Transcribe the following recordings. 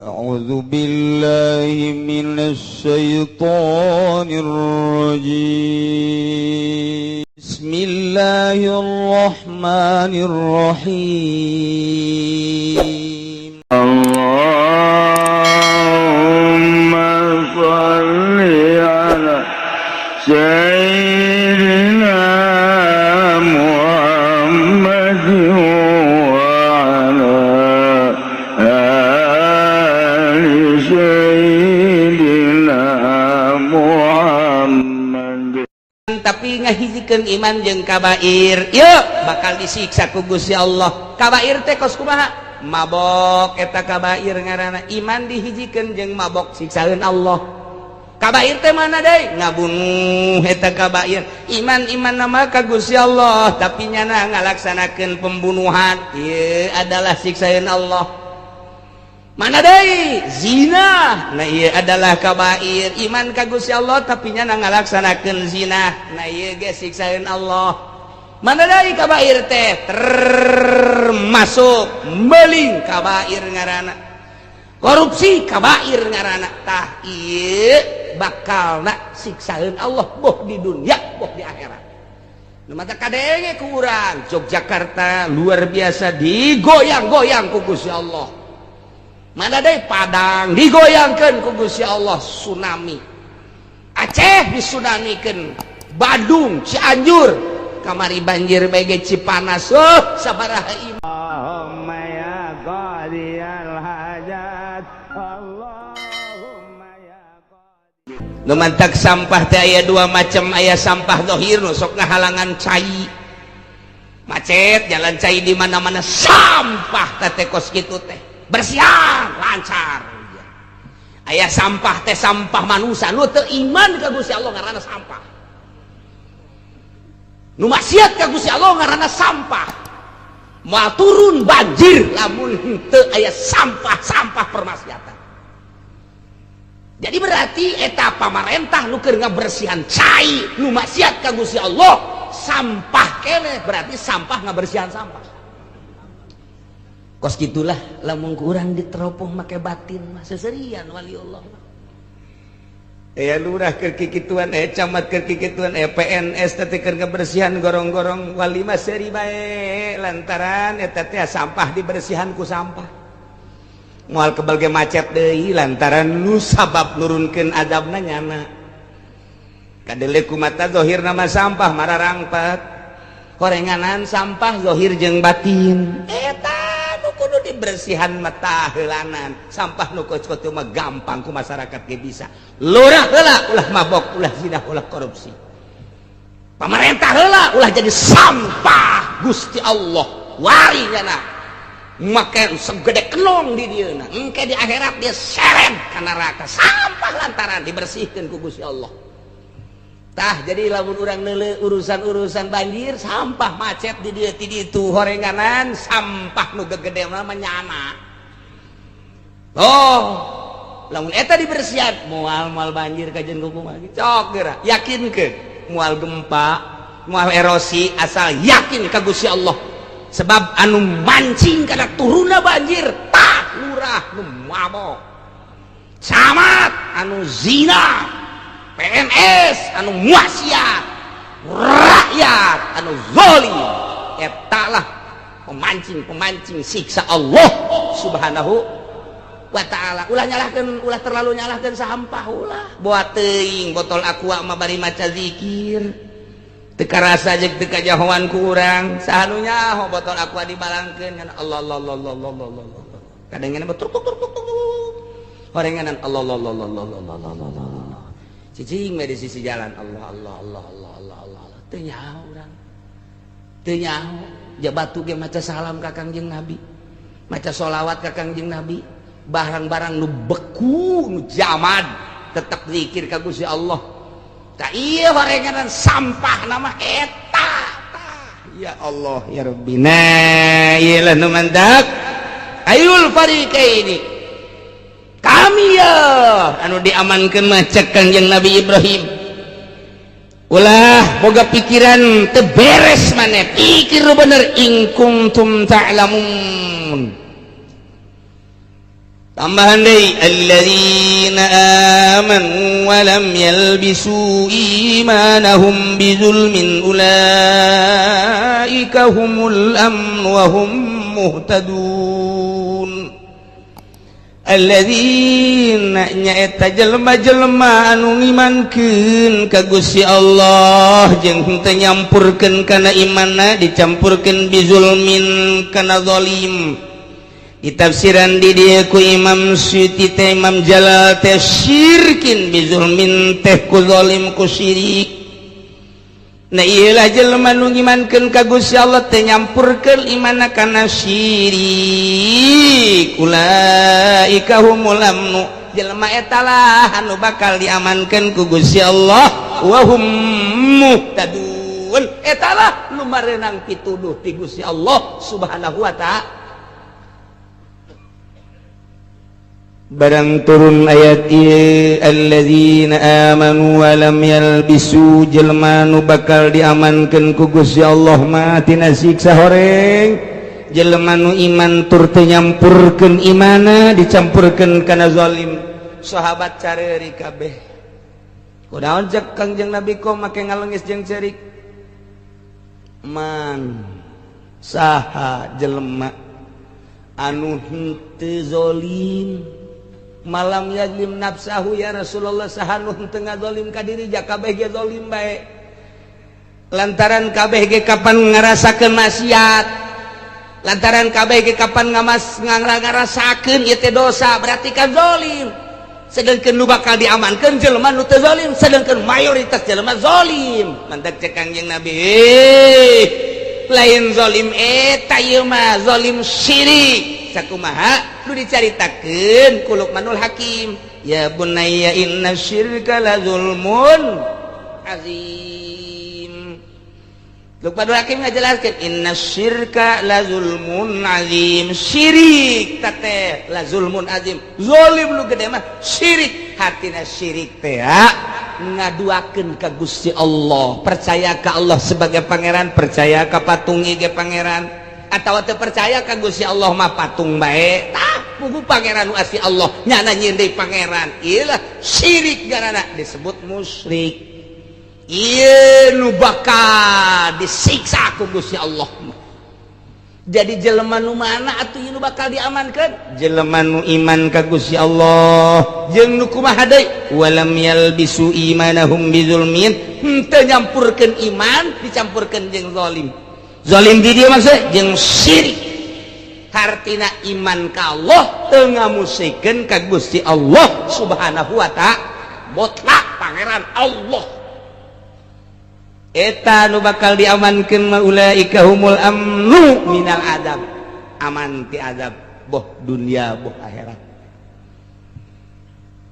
أعوذ بالله من الشيطان الرجيم. بسم الله الرحمن الرحيم. اللهم صل على سيدنا محمد وعلى آل سيدنا محمد. Tapi ngahijikeun iman jeung kabair, yuk bakal disiksa ku Gusti Allah. Kabair teh kos kumaha? Mabok, eta kabair ngaranna. Iman dihijikeun jeung mabok, siksaeun Allah. Kabair teh mana deui? Ngabunuh, eta kabair. Iman iman nama ka Gusti Allah, tapi nyana ngalaksanakeun pembunuhan, ieu adalah siksaeun Allah. Mana deui? Zina. Nah, ieu adalah kabair. Iman ka Gusti Allah, tapi nyana ngalaksanakeun zina, nah ieu ge siksaeun Allah. Mana deui kabair teh? Termasuk meling, kabair ngaranna. Korupsi, kabair ngaranna. Tah, ieu bakal nak siksaeun Allah, boh di dunia boh di akhirat. Nu mata kadenge ku urang, Yogyakarta luar biasa digoyang-goyang ku Gusti Allah. Mana deui? Padang digoyangkeun ku Gusti Allah, tsunami. Aceh disunamikeun, Bandung, Cianjur kamari banjir BG Cipanas. Oh, sabaraha iman. اللهم يا قاضي الحاجات، اللهم يا Nu mantak sampah teh aya dua macam. Aya sampah zahir nu sok ngahalangan cai, macet jalan cai di mana-mana, sampah teh kos kitu teh, bersihan lancar. Aya sampah teh sampah manusia nu teu iman ka Gusti Allah, ngaranna sampah. Nu maksiat ka Gusti Allah ngaranna sampah. Moal turun banjir lamun henteu aya sampah-sampah permaksiatan. Jadi berarti eta pamarentah nu keur ngabersihan cai, nu maksiat ka Gusti Allah sampah keneh, berarti sampah ngabersihan sampah. Kos gitulah lamun kurang diteropong make batin mah, seserian waliullah mah. Aya lurah keur kikituan, aya camat keur kikituan, aya PNS teh keur ngabersihan gorong-gorong, wali mah seuri bae lantaran eta teh sampah dibersihan ku sampah. Moal kebal ge macet deui lantaran nu sabab nurunkeun azabna nyana. Kadele ku mata zahir nama sampah mararangpat. Horenganan sampah zahir jeung batin. Eta nu kudu dibersihan mata heulanan. Sampah nu kos kitu mah gampang, ku masyarakat ge bisa. Lurah heula ulah mabok, ulah zina, ulah korupsi. Pamarentah heula ulah jadi sampah. Gusti Allah wari nyana. Make segede kenong di dieu, engke di akhirat dia seret ka neraka sampah lantaran dibersihkeun ku Gusti Allah. Tah, jadi lamun urang neuleu urusan-urusan banjir, sampah, macet di dieu ti ditu, horenganan sampah nu gegede mah nyana. Oh, lamun eta dibersihan moal moal banjir kajen kumaha. Cok geura, yakinkeun moal gempa, moal erosi, asal yakin ka Gusti Allah. Sebab anu mancing karena turunna banjir tah lurah nu mabok, camat anu zina, PNS anu maksiat, rakyat anu zalim. Eta lah pemancing-pemancing siksa Allah Subhanahu wa Ta'ala. Ulah nyalahkan, ulah terlalu nyalahkan sampah, ulah. Buat teuing botol Aqua mah bari maca zikir teu karasa jeung teu kajahoan ku urang. Saha nu nyaho botol Aqua dibalangkeun kan? Allah Allah Allah Allah Allah Allah Allah. Kadengeun mah tuk tuk tuk tuk tuk. Horenganan Allah Allah Allah Allah Allah Allah Allah Allah. Cicing we di sisi jalan, Allah Allah Allah Allah Allah Allah Allah. Teu nyaho urang, teu nyaho. Ja batu ge maca salam ka Kangjeng Nabi, maca sholawat ka Kangjeng Nabi. Barang-barang nu beku, nu jamad, tetap zikir ka Gusti Allah. Tak iya, horenganan sampah nama eta tah. Ya Allah ya Rabbi. Nah, iyalah nu mantak ayul fariqaini. Kami ya anu diamankeun mah, cek Kangjeng Nabi Ibrahim. Ulah boga pikiran teu beres maneh, pikir nu bener. In kuntum ta'lamun. Tambahan deui, alladzina amanu wa lam yalbisu imanahum bizulmin ulaika humul amn wa hum muhtadun. Alladzina nyaeta jelema-jelema anu ngimankeun ka Gusti Allah jeung henteu nyampurkeun kana imanna dicampurkeun bizulmin kana zalim. Ditafsiran di dieu ku Imam Suyuti teh, Imam Jalal teh, syirkin bizulmin teh ku zalim, ku syirik. Nah, iyalah jelema nu ngimankeun ka Gusti Allah teh nyampurkeun imanna kana syirik, ulaika humul amnu, jelema eta lah anu bakal diamankeun ku Gusti Allah, wa hum muhtadun, eta lah nu mareunang pituduh ti Gusti Allah Subhanahu wa ta'ala. Barang turun ayat ieu, alladzina amanu wa lam yalbisu, jelema nu bakal diamankeun ku Gusti Allah mah tina siksa horeng jelema nu iman tur teu nyampurkeun imana dicampurkeun kana zalim. Sahabat careuri kabeh, kunaon cek Kangjeng Nabi kok make ngalengis jeung ceurik? Man, saha jelema anu henteu zalim? Malam yajlim nafsahu ya Rasulullah, saha nu henteu ngazolim ka diri? Ja kabeh ge zalim bae, lantaran kabeh ge kapan ngarasakeun maksiat, lantaran kabeh ge kapan ngamas ngarasakeun ieu teh dosa, berarti kan zalim. Sedangkan nu bakal diamankeun jelema nu teu zalim, sedangkan mayoritas jelema zalim. Mantak cek Kangjeng Nabi, lain zalim eta ieu mah, zalim syirik. Sakumaha nu dicaritakeun ku Luqmanul Hakim, ya bunayya inna syirka la zulmun azim. Luqmanul Hakim ngajelaskeun inna syirka la zulmun azim, syirik teh la zulmun azim, zalim nu gede mah syirik. Hartina syirik teh ngaduakeun ka Gusti Allah, percaya ka Allah sebagai pangeran, percaya ka patung ge pangeran, atau teu percaya ka Gusti Allah mah patung bae. Tah, pugu pangeran nu asli Allah, nyana nyieun deui pangeran. Ieu lah syirik, garana disebut musyrik. Ieu nu bakal disiksa ku Gusti Allah mah. Jadi jelema nu mana atuh nu bakal diamankeun? Jelema nu iman ka Gusti Allah jeung nu kumaha deui, walam yalbisu imanahum bizulmin, henteu nyampurkeun iman dicampurkeun jeung zalim. Zalim di dieu maksud jeung syirik. Hartina iman ka Allah teu ngamusikeun ka Gusti Allah Subhanahu wa ta'ala, mutlak pangeran Allah. Eta nu bakal diamankeun mah, ulaika humul amnu minal adab, aman ti azab boh dunia boh akhirat.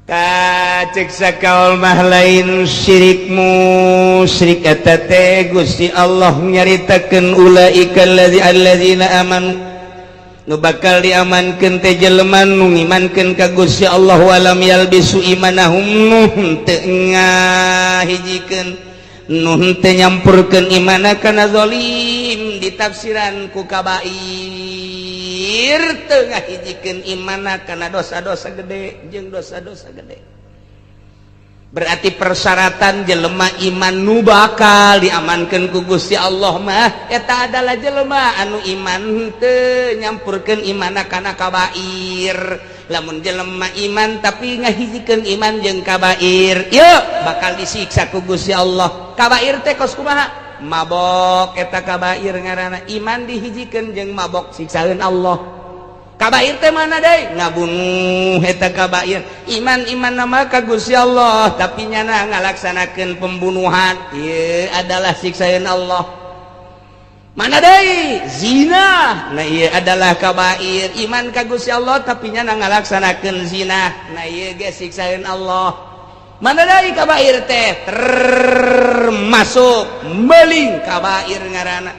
Kacek sakaul mah lain syirik musyrik eta teh. Gusti Allah nyaritakeun ulaika allazi allazina amanu, nu bakal diamankeun teh jelema nu ngimankeun ka Gusti Allah, walam yalbisu imanahum, nu teu ngahijikeun, nu teu nyampurkeun imana kana zalim. Ditafsiran ku kabair, teu ngahijikeun imana kana dosa-dosa gede jeung dosa-dosa gede. Berarti persyaratan jelema iman nu bakal diamankeun ku Gusti Allah mah eta adalah jelema anu iman teu nyampurkeun imana kana kabair. Lamun jelema iman tapi ngahijikeun iman jeung kabair, yeuh bakal disiksa ku Gusti Allah. Kabair teh kos kumaha? Mabok eta kabair ngaranna, iman dihijikeun jeung mabok, siksaeun Allah. Kabair teh mana deui? Ngabunuh eta kabair. Iman iman nama ka Gusti Allah tapi nyana ngalaksanakeun pembunuhan, ieu adalah siksaeun Allah. Mana deui? Zina, nah ieu adalah kabair. Iman ka Gusti Allah tapi nyana ngalaksanakeun zina, nah ieu ge siksaeun Allah. Mana deui kabair teh? Termasuk meling, kabair ngaranna.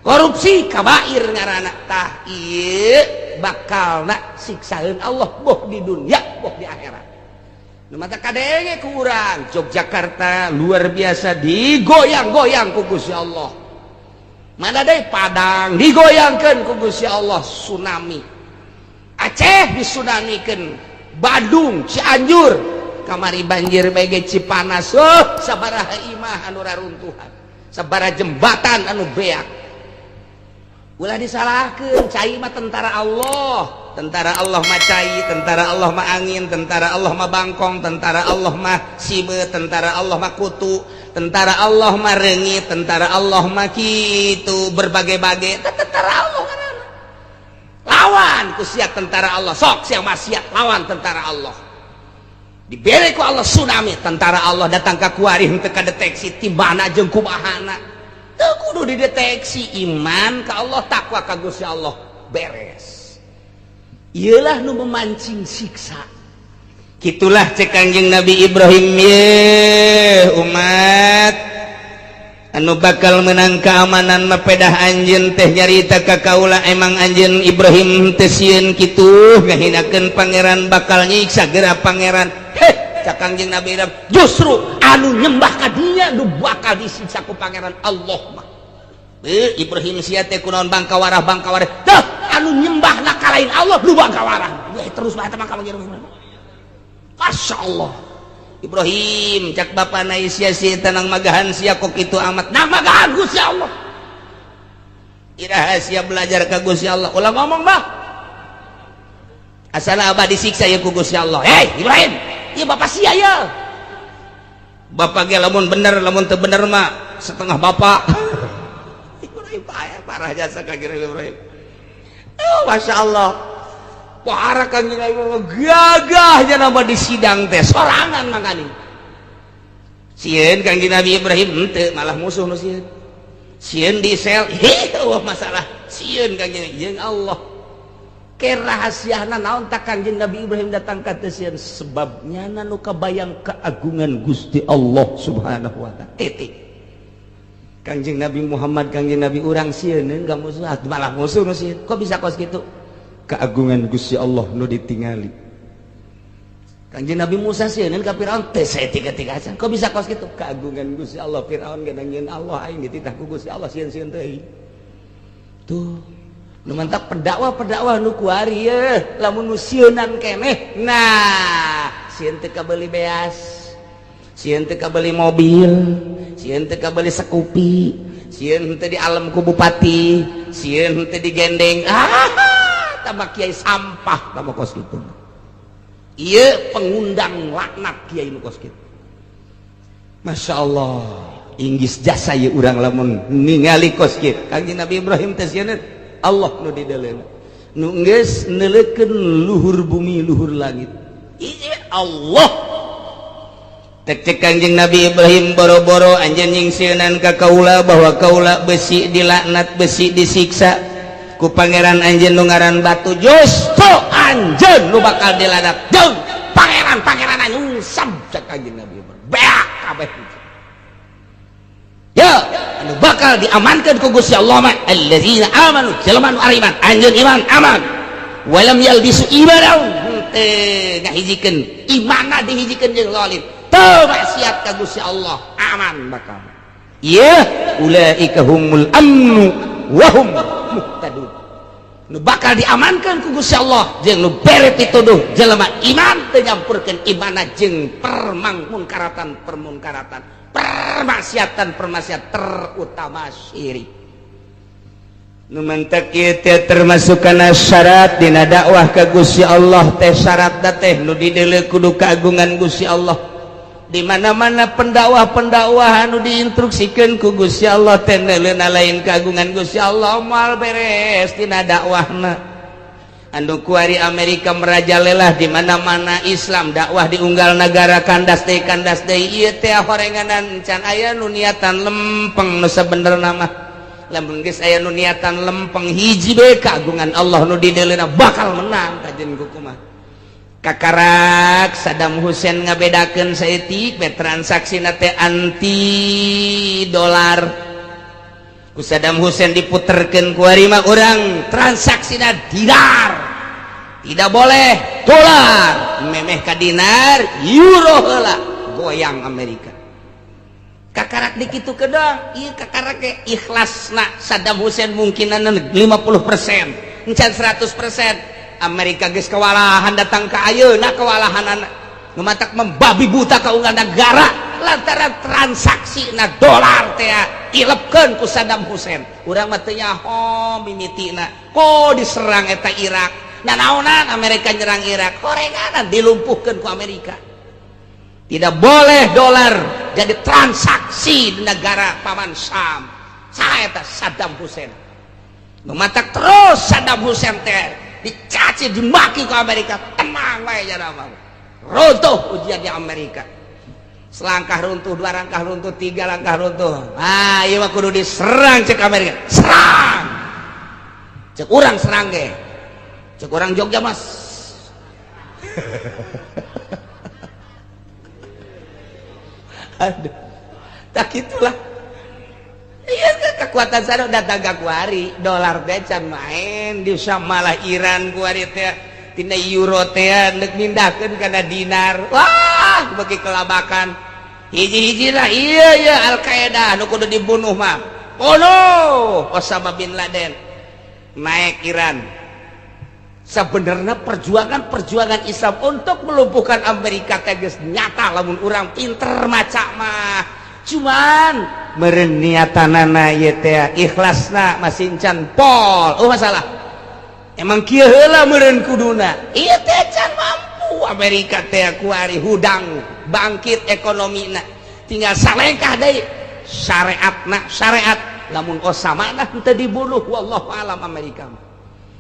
Korupsi, kabair ngaranna. Tah, ieu bakal nak siksaeun Allah boh di dunia boh di akhirat. Nu mata kadenge ku urang Yogyakarta luar biasa digoyang-goyang ku Gusti Allah. Mana deui? Padang digoyangkeun ku Gusti Allah, tsunami. Aceh disunamikeun, Bandung, Cianjur kamari banjir BG Cipanas. Oh, sabaraha imah anu raruntuhan, sabaraha jembatan anu beak. Ulah disalahkeun, cai mah tentara Allah. Tentara Allah mah cai, tentara Allah mah angin, tentara Allah mah bangkong, tentara Allah mah simeut, tentara Allah mah kutu, tentara Allah mah reungit, tentara Allah mah kitu berbagai-bagai. Tentara Allah ngaranna. Lawan ku sia tentara Allah, sok sia maksiat lawan tentara Allah. Dibere ku Allah tsunami, tentara Allah datang ka kuari henteu kadeteksi tibana jeung kumahana. Teu kudu dideteksi, iman ka Allah, takwa ka Gusti Allah, beres. Iyalah nu memancing siksa. Gitulah cek Kangjeng Nabi Ibrahim, ye umat anu bakal menang keamanan mah pedah anjeun teh nyarita ka kaula. Emang anjeun Ibrahim teh sieun kitu ngahinakeun pangeran, bakal nyiksa geura pangeran? Heh, cak Kangjeng Nabi Ibrahim, justru anu nyembah ka dinya nu bakal disiksa ku pangeran Allah mah. Eh, Ibrahim sia teh kunaon bangkawarah bangkawarah? Tah, anu nyembah na ka lain Allah nu bangkawarah. Weh, terus bae mah. Masya Allah, Ibrahim, cak bapak na sia si tenang magahan sia kok itu amat nah magahan Gusti Allah. Iraha sia belajar ka Gusti Allah? Ulah ngomong bah, asal abah disiksa ya ku Gusti Allah. Hei Ibrahim, ieu bapak sia ya, bapak ge lamun bener, lamun teu bener mah setengah bapak. Ibrahim parah jasa ka Ibrahim. Oh, Masya Allah, parah Kangjeng Nabi, gagahnya nama di sidang teh sorangan. Makanya sieun Kangjeng Nabi Ibrahim henteu, malah musuh nu sieun. Sieun di sel, heh, wah masalah sieun Kangjeng jeung Allah ke rahasiana naon tak Kangjeng Nabi Ibrahim datang ka teu sieun? Sebabnya nu kabayang keagungan Gusti Allah Subhanahu wa Taala, titik. Kangjeng Nabi Muhammad, Kangjeng Nabi urang sieun enggak musuh, malah musuh nu sieun. Kok bisa kos gitu? Keagungan Gusti Allah nu ditingali. Kanjeng Nabi Musa sieun ka Firaun teh saya tiga-tiga. Kok bisa kos gitu? Keagungan Gusti Allah. Firaun gedangieun Allah, aing dititah ku Gusti Allah, sieun-sieun teh. Tuh nu mantak pendakwah-pendakwah nu kuari ye lamun nu sieunan keneh, nah sieun teu kabeuli beas, sieun teu kabeuli mobil, sieun teu kabeuli Scoopy, sieun teu di alam ku bupati, sieun teu digendeng. Ah, tambah kiai sampah, tambah kos gitu. Iya, pengundang laknat kiai nu kos kitu. Masya Allah, inggis jasa ye urang lamun ningali kos kitu. Kangjeng Nabi Ibrahim teh sieun Allah nu di daleuna, nu geus neuleukeun luhur bumi luhur langit. Iya Allah. Tek cek Kangjeng Nabi Ibrahim, boro-boro anjeun nyingsieunan ka kaula bahwa kaula besi dilaknat, besi disiksa ku pangeran anjeun nu ngaran batu, justru anjeun nu bakal dilaknat jeung pangeran-pangeran nyungsep. Cek Kangjeng Nabi Ibrahim, beak kabeh. Ya, anu bakal diamankan ku Gusti Allah mah allazina amanu, jelema nu ariman. Anjeun iman aman, walam yalbisu imanahum, henteu ngahijikeun imanna dihijikeun jeung zalim, teu maksiat ka Gusti Allah, aman bakal. Ya, ulaika humul amnu wa hum muhtadun. Nu bakal diamankan ku Gusti Allah jeung nu bere pituduh jelema iman, teu nyampurkeun imanna jeung permangmunkaratan permunkaratan, permaksiatan permaksiat, terutama syirik. Nu mantak ieu teh termasuk kana syarat dina dakwah ka Gusti Allah teh, syarat teh nu dideuleu kudu kagungan Gusti Allah. Di mana-mana pendakwah-pendakwah anu diinstruksikeun ku Gusti Allah teh neuleuna lain kagungan Gusti Allah, moal beres dina dakwahna. Anu kuari Amerika merajalela di mana-mana Islam dakwah di unggal negara, kandas deui, kandas deui. Ieu teh horenganan, can aya nu niatan lempeng. Nu sabenerna mah lamun geus aya nu niatan lempeng, hiji bae kagungan Allah nu dideuleuna, bakal menang kajen kumaha. Kakarak Saddam Hussein ngabedakeun saeutik bae transaksi teh anti dolar, ku Saddam Hussein diputerkeun. Kuari mah urang transaksina dinar, tidak boleh dolar, memeh ka dinar, euro heula, goyang Amerika. Kakarak dikitu kedong ieu, kakarak ge ikhlasna Saddam Hussein mungkinan 50%, encan 100%. Amerika geus kewalahan datang ke ayeuna kewalahan nu matak membabi buta ka unggal negara lantaran transaksi na dolar teh ilepkeun ku Saddam Hussein. Urang mah teu nyaho mimitina kok diserang eta Irak. Nanaonan Amerika nyerang Irak, horenganan dilumpuhkeun ku Amerika. Tidak boleh dolar jadi transaksi di negara Paman Sam. Saha eta? Saddam Hussein. Nu matak terus Saddam Hussein teh dicaci dimaki ku Amerika, tenang wae jana mah. Runtuh ujian di Amerika. Selangkah runtuh, dua langkah runtuh, tiga langkah runtuh. Ah, ieu mah kudu diserang cek Amerika. Serang. Cek urang serang ge. Cek orang Jogja mas. Aduh, tak itulah. Iya, kekuatan sana datang ke kuari dolar teh can main di malah Iran kuari teh tina euro teh nek mindahkeun kana dinar. Wah, bagi kelabakan. Hiji-hiji lah, iya iya Al Qaeda nu kudu dibunuh mah. Bunuh Osama bin Laden. Naik Iran. Sebenarnya perjuangan-perjuangan Islam untuk melumpuhkan Amerika teh geus nyata lamun urang pinter maca mah. Cuman meureun niatanana ieu teh ikhlasna masih can pol. Oh masalah. Emang kieu heula meureun kuduna. Ieu teh can mampu Amerika teh kuari hudang bangkit ekonomina. Tinggal salengkah deui syariatna syariat lamun Osama nah teu dibunuh wallahu alam Amerika mah.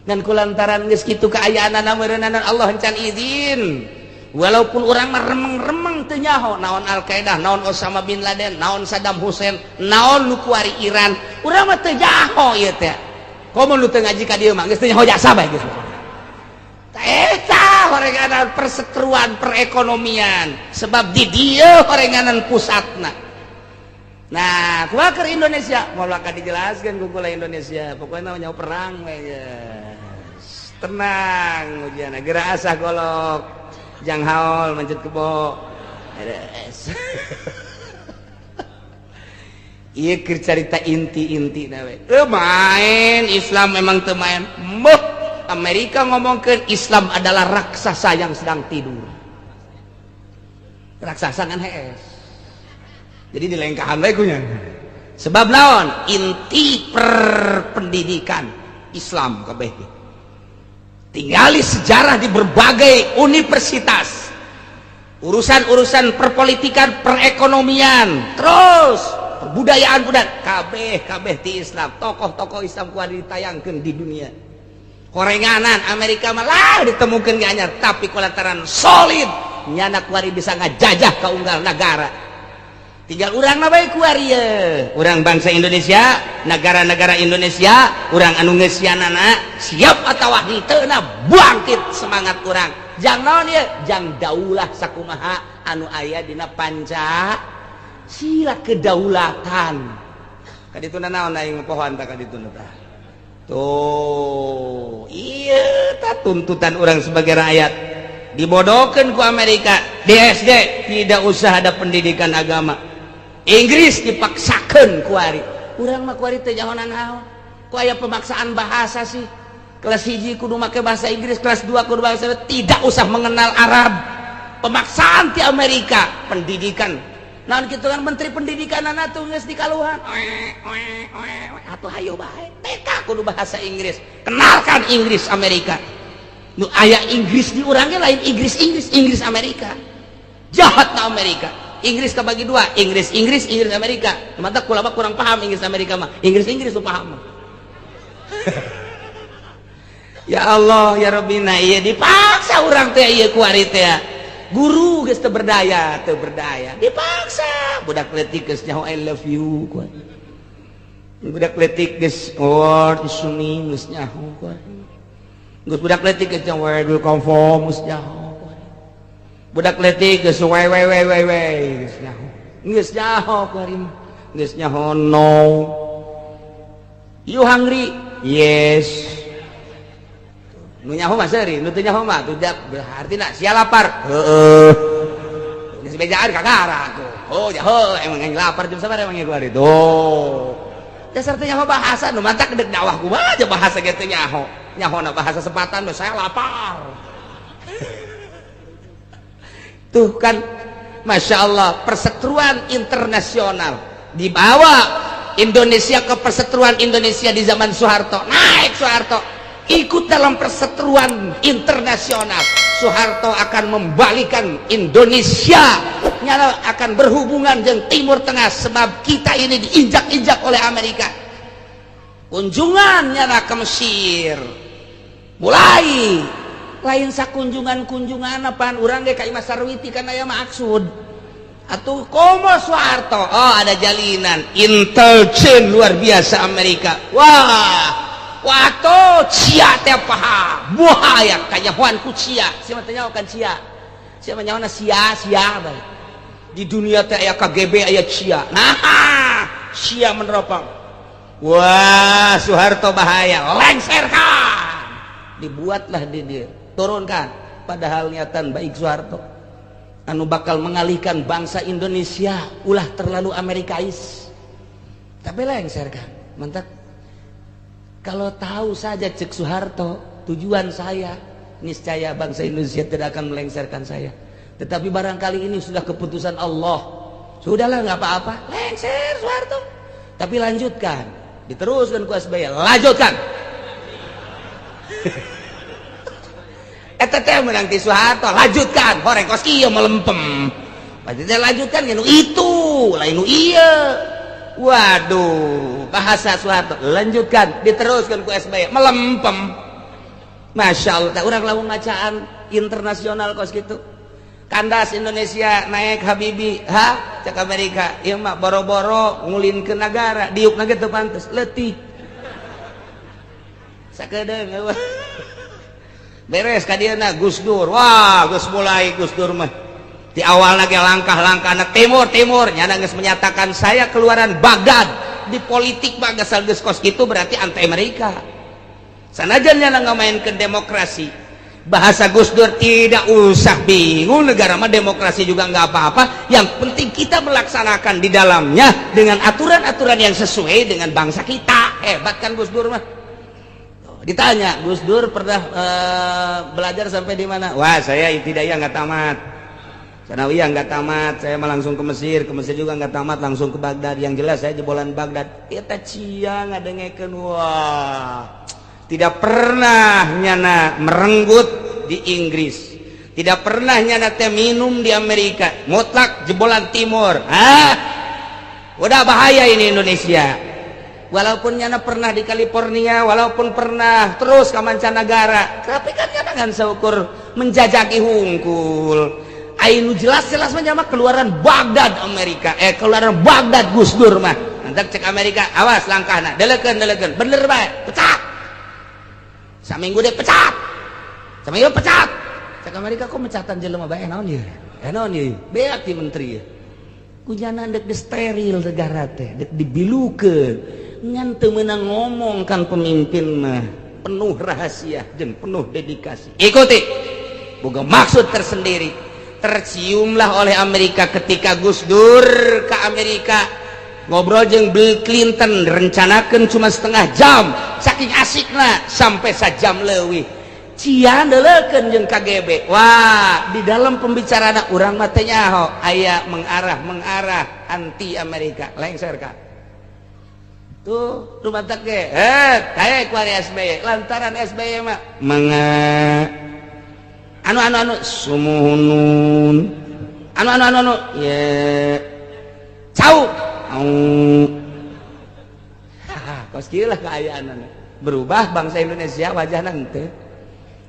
Dan kulantaran geus kitu kaayaanana meureunana Allah encan izin. Walaupun urang mah remeng-remeng teu nyaho naon Al Qaeda, naon Osama bin Laden, naon Saddam Hussein, naon nu kuari Iran, urang mah teu nyaho ieu teh. Komo nu teu ngaji ka dieu mah geus teu nyaho jasa bae geus. Eta horenganan perseteruan perekonomian sebab di dieu horenganan pusatna. Nah, kumaha keur Indonesia? Moal bakal dijelaskeun ku kula Indonesia. Pokoknya nyaho perang we ya. Tenang ujian gerak asah golok. Jang haol mencet kebo. Beres. Ieu keur carita inti-inti na we. Teu main Islam memang teu main. Meuh, Amerika ngomongkeun Islam adalah raksasa yang sedang tidur. Raksasa kan hees. Jadi dilengkahan bae kunya. Sebab naon? Inti perpendidikan Islam kabeh. Tinggali sejarah di berbagai universitas. Urusan-urusan perpolitikan, perekonomian, terus perbudayaan budaya kabeh kabeh di Islam. Tokoh-tokoh Islam kuat ditayangkeun di dunia. Horenganan Amerika malah ditemukan ge anyar, tapi kulantaran solid nyana kuari bisa ngajajah ka unggal negara. Tinggal urang mah bae kuari ye. Urang bangsa Indonesia, negara-negara Indonesia, urang anu ngeusianana siap atawa henteu na bangkit semangat urang. Jang naon ye? Jang daulah sakumaha anu aya dina panca sila kedaulatan. Kadituna naon aing pohoan tah kadituna tah. Tuh, iya tah tuntutan urang sebagai rakyat. Dibodohkan ku Amerika di SD tidak usah ada pendidikan agama. Inggris dipaksakan kuari. Urang mah kuari teh nyahonan naon? Ku aya pemaksaan bahasa sih. Kelas 1 kudu make bahasa Inggris, kelas 2 kudu bahasa, tidak usah mengenal Arab. Pemaksaan ti Amerika pendidikan. Naon kitu kan menteri pendidikan anak tuh geus dikaluhan. Atuh hayo bae. TK kudu bahasa Inggris. Kenalkan Inggris Amerika. Nu aya Inggris di urangnya lain Inggris Inggris, Inggris Amerika. Jahat na Amerika. Inggris kebagi dua, Inggris Inggris, Inggris Amerika. Mata kula mah kurang paham Inggris Amerika mah. Inggris Inggris tuh paham. Ya Allah ya Rabbina, iya dipaksa urang teh ieu kuari teh. Guru geus teu berdaya, teu berdaya. Dipaksa budak leutik geus nyaho I love you kuari. Budak leutik geus oh isuni geus nyaho kuari. Geus budak leutik geus nyaho where do you come from geus nyaho. Budak leutik geus we we we we we geus nyaho. Geus nyaho kuari mah. Geus nyaho no. You hungry? Yes. Nu nyaho mah seuri, nu teu nyaho mah tuh berarti nak sia lapar. Heeh. Geus bejaan kakara tuh. Oh, nyaho emang yang lapar jam sabar emang kuari. Tuh. Dasar teu nyaho bahasa nu mantak dek dakwah kumaha aja bahasa ge teu nyaho. Nyahona bahasa sepatan saya lapar. Tuh kan, Masya Allah, perseteruan internasional dibawa Indonesia ke perseteruan Indonesia di zaman Soeharto. Naik Soeharto, ikut dalam perseteruan internasional. Soeharto akan membalikan Indonesia, nyala akan berhubungan dengan Timur Tengah sebab kita ini diinjak-injak oleh Amerika. Kunjungan nyala ke Mesir, mulai lain sakunjungan-kunjungan apaan urang ge ka Imah Sarwiti kan aya maksud atuh komo Soeharto. Oh, ada jalinan intelijen luar biasa Amerika. Wah, waktu cia teh paham buaya kanyahoan ku cia. Siapa tanya kan cia, siapa nyawana sia sia bae di dunia teh aya KGB, aya cia. Nah, cia meneropong, wah, Soeharto bahaya, lengserkan, dibuatlah di dia, turunkan. Padahal niatan baik Soeharto anu bakal mengalihkan bangsa Indonesia ulah terlalu Amerikais, tapi lengserkan. Mantap. Kalau tahu saja cek Soeharto tujuan saya, niscaya bangsa Indonesia tidak akan melengserkan saya. Tetapi barangkali ini sudah keputusan Allah. Sudahlah, nggak apa-apa, lengser Soeharto. Tapi lanjutkan, diteruskan ku SBY, lanjutkan. Eta teh menang ti Soeharto, lanjutkan. Horeng kos kieu melempem. Maksudnya lanjutkan nu itu, lain nu ieu. Waduh, bahasa Soeharto lanjutkan, diteruskan ku SBY melempem. Masya Allah, tak urang lamun ngacaan internasional kos gitu. Kandas Indonesia naik Habibie, ha cek Amerika, ieu mah boro-boro ngulin ke negara, diuk ge teu pantes, leutik. Sakedeung beres ka dieuna Gus Dur. Wah, geus mulai Gus Dur mah. Di awal lagi langkah-langkah anak timur timur nyana geus menyatakan saya keluaran Baghdad. Di politik mah geus geus kos kitu berarti anti Amerika. Sanajan nyana ngamainkeun demokrasi, bahasa Gus Dur tidak usah bingung, negara mah demokrasi juga nggak apa-apa, yang penting kita melaksanakan di dalamnya dengan aturan-aturan yang sesuai dengan bangsa kita. Hebat kan Gus Dur mah. Ditanya Gus Dur pernah belajar sampai di mana? Wah, saya ibtidaiyah nggak tamat, sanawiyah nggak tamat, saya mah langsung ke Mesir juga nggak tamat, langsung ke Baghdad. Yang jelas saya jebolan Baghdad. Eta cia ngadengekeun, wah, tidak pernah nyana merenggut di Inggris, tidak pernah nyana teh minum di Amerika, mutlak jebolan Timur. Ah, udah bahaya ini Indonesia. Walaupun nyana pernah di California, walaupun pernah terus ke mancanegara, tapi kan nyana ngan seukur menjajaki hungkul. Ainu jelas-jelas mah keluaran Baghdad Amerika, keluaran Baghdad Gus Dur mah. Nanti cek Amerika, awas langkahna, delekeun delekeun, bener bae, pecat. Saminggu deh pecat. Saminggu pecat. Cek Amerika kok mecatan jelema bae, naon ieu? Naon ieu? Beak di menteri ieu. Ku nyana dek disteril negara teh, dek dibilukeun. Ngan teu meunang ngomong kan pemimpin mah penuh rahasia jeung penuh dedikasi. Ikuti. Boga maksud tersendiri. Terciumlah oleh Amerika ketika Gus Dur ke Amerika ngobrol jeung Bill Clinton, rencanakan cuma setengah jam, saking asikna sampai sajam leuwih. Cia delekeun jeung KGB. Wah, di dalam pembicaraan urang mah teh nyaho aya mengarah mengarah anti Amerika, lengser ka. Tuh, rumatak ge. Kayak kuari SBY, lantaran SBY mah manga anu anu anu sumuhunun anu anu anu anu ye cau au. Kos kieu lah kaayaan berubah bangsa Indonesia wajah nanti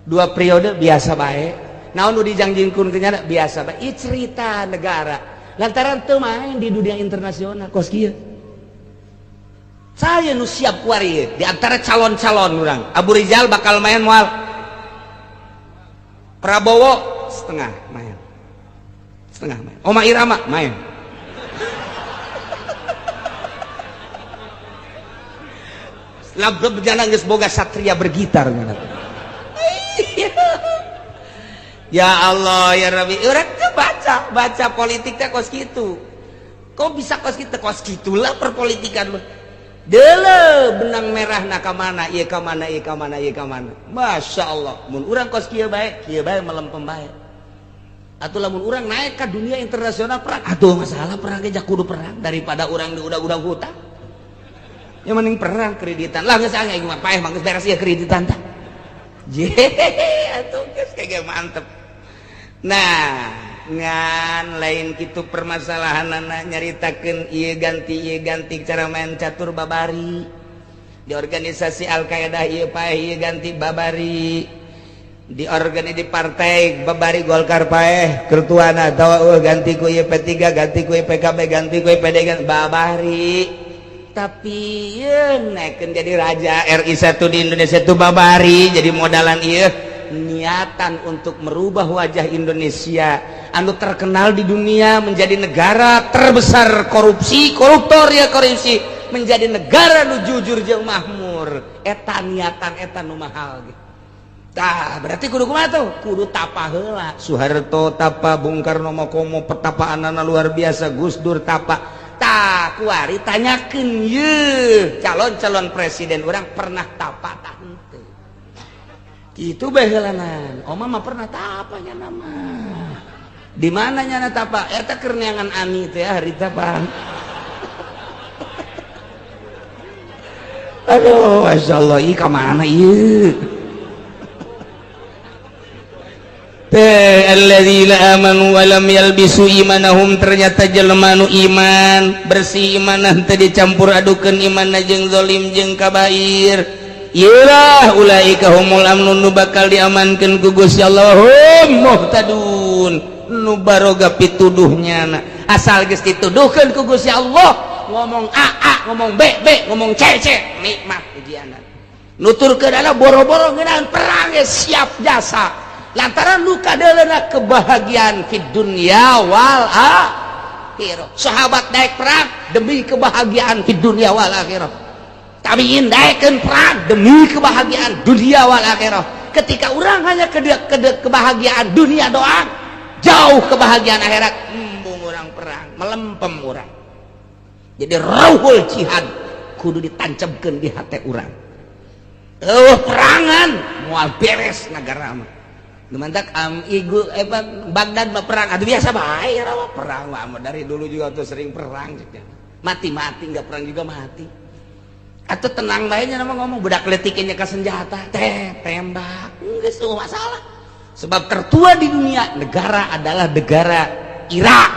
dua periode biasa bae, naon nu dijangjingkeun ke nyana biasa bae. Ieu cerita negara lantaran teu main di dunia internasional kos kieu. Saya nu siap kuari di antara calon-calon urang Abu Rizal bakal main moal, Prabowo setengah main, setengah main, Oma Irama main. Labdab jalan geus boga satria bergitar. Ya Allah ya Rabbi, urang teh baca baca politik teh kos kitu. Kok bisa kos kitu? Kos gitulah perpolitikan mah. Deuleu benang merah na ka mana ieu ka mana ieu ka mana ieu ka mana. Masya Allah mun urang kos kieu bae melempem bae. Atuh lamun urang naik ka dunia internasional perang atuh masalah perang ge kudu perang daripada urang di udag-udag hutang. Ya mending perang kreditan lah geus aing mah paeh mah geus beres ieu kreditan tah. Jehehe atuh geus kege mantep. Nah, ngan lain kitu permasalahanana nyaritakeun ieu ganti cara main catur babari. Di organisasi Al-Qaeda ieu paeh ieu ganti babari. Di organi di partai babari Golkar paeh kertuana atawa ganti ku ieu P3 ganti ku ieu PKB ganti ku ieu PD ganti babari. Tapi ieu naikeun jadi raja RI 1 di Indonesia itu babari jadi modalan ieu niatan untuk merubah wajah Indonesia anu terkenal di dunia menjadi negara terbesar korupsi, koruptor ya korupsi, menjadi negara nu jujur jeung makmur. Eta niatan eta nu mahal ge. Tah berarti kudu kumaha tuh? Kudu tapa heula. Soeharto tapa, Bung Karno mah komo pertapaanana luar biasa, Gus Dur tapa. Tah kuari tanyakeun ye calon-calon presiden urang pernah tapa tah henteu. Kitu bae heulanan. Oma mah pernah tapa nya nama. Di mana nyana tapa? Eta keur neangan ani teh harita bang. Aduh, masyaallah, ieu ka mana ieu? Alladzina amanu wa lam yalbisu imanahum, ternyata jelema nu iman bersih imanah teu dicampur adukeun imanna jeung zalim jeung kabair. Iyalah ulaika humul amnun, nu bakal diamankeun ku Gusti Allah, hum muhtadun, nu baroga pituduhnya. Asal geus dituduhkeun ku Gusti Allah, ngomong A A, ngomong B B, ngomong C C, nikmat ujianna. Nuturkeun adalah boro-boro ngeunaan perang ge siap jasa. Lantaran luka deuleuna kebahagiaan di dunia wal akhirah. Sahabat naik perang demi kebahagiaan di dunia wal akhirah. Tabiin naikkeun perang demi kebahagiaan dunia wal akhirah. Ketika orang hanya kebahagiaan dunia doang, jauh kebahagiaan akhirat, embung orang perang, melempem orang. Jadi ruhul jihad kudu ditancapkeun di hati urang. Eueuh perangan moal beres nagara mah. Mantak igu Baghdad mah perang, aduh biasa bae rawa perang mah dari dulu juga tuh sering perang, mati-mati nggak perang juga mati. Atau tenang bae nya nama ngomong budak leutiknya ke senjata, teh tembak, enggak semua masalah. Sebab tertua di dunia negara adalah negara Irak.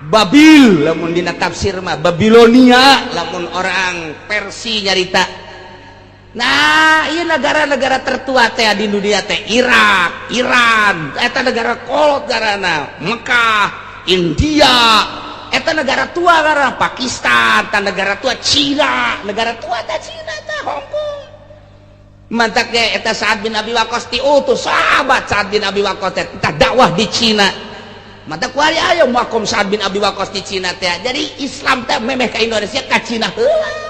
Babil lamun dina tafsir mah Babilonia, lamun orang Persi nyarita. Nah, iya negara-negara tertua teh di dunia teh Irak, Iran, eta negara kolot garana, Mekah, India, eta negara tua garana Pakistan, eta negara tua Cina, negara tua teh Cina teh Hong Kong. Mantak ge eta Sa'ad bin Abi Waqqas diutus sahabat Sa'ad bin Abi Waqqas teh eta dakwah di Cina. Mantak kuari ayo makom Sa'ad bin Abi Waqqas di Cina teh. Jadi Islam teh memeh ka Indonesia ka Cina heula.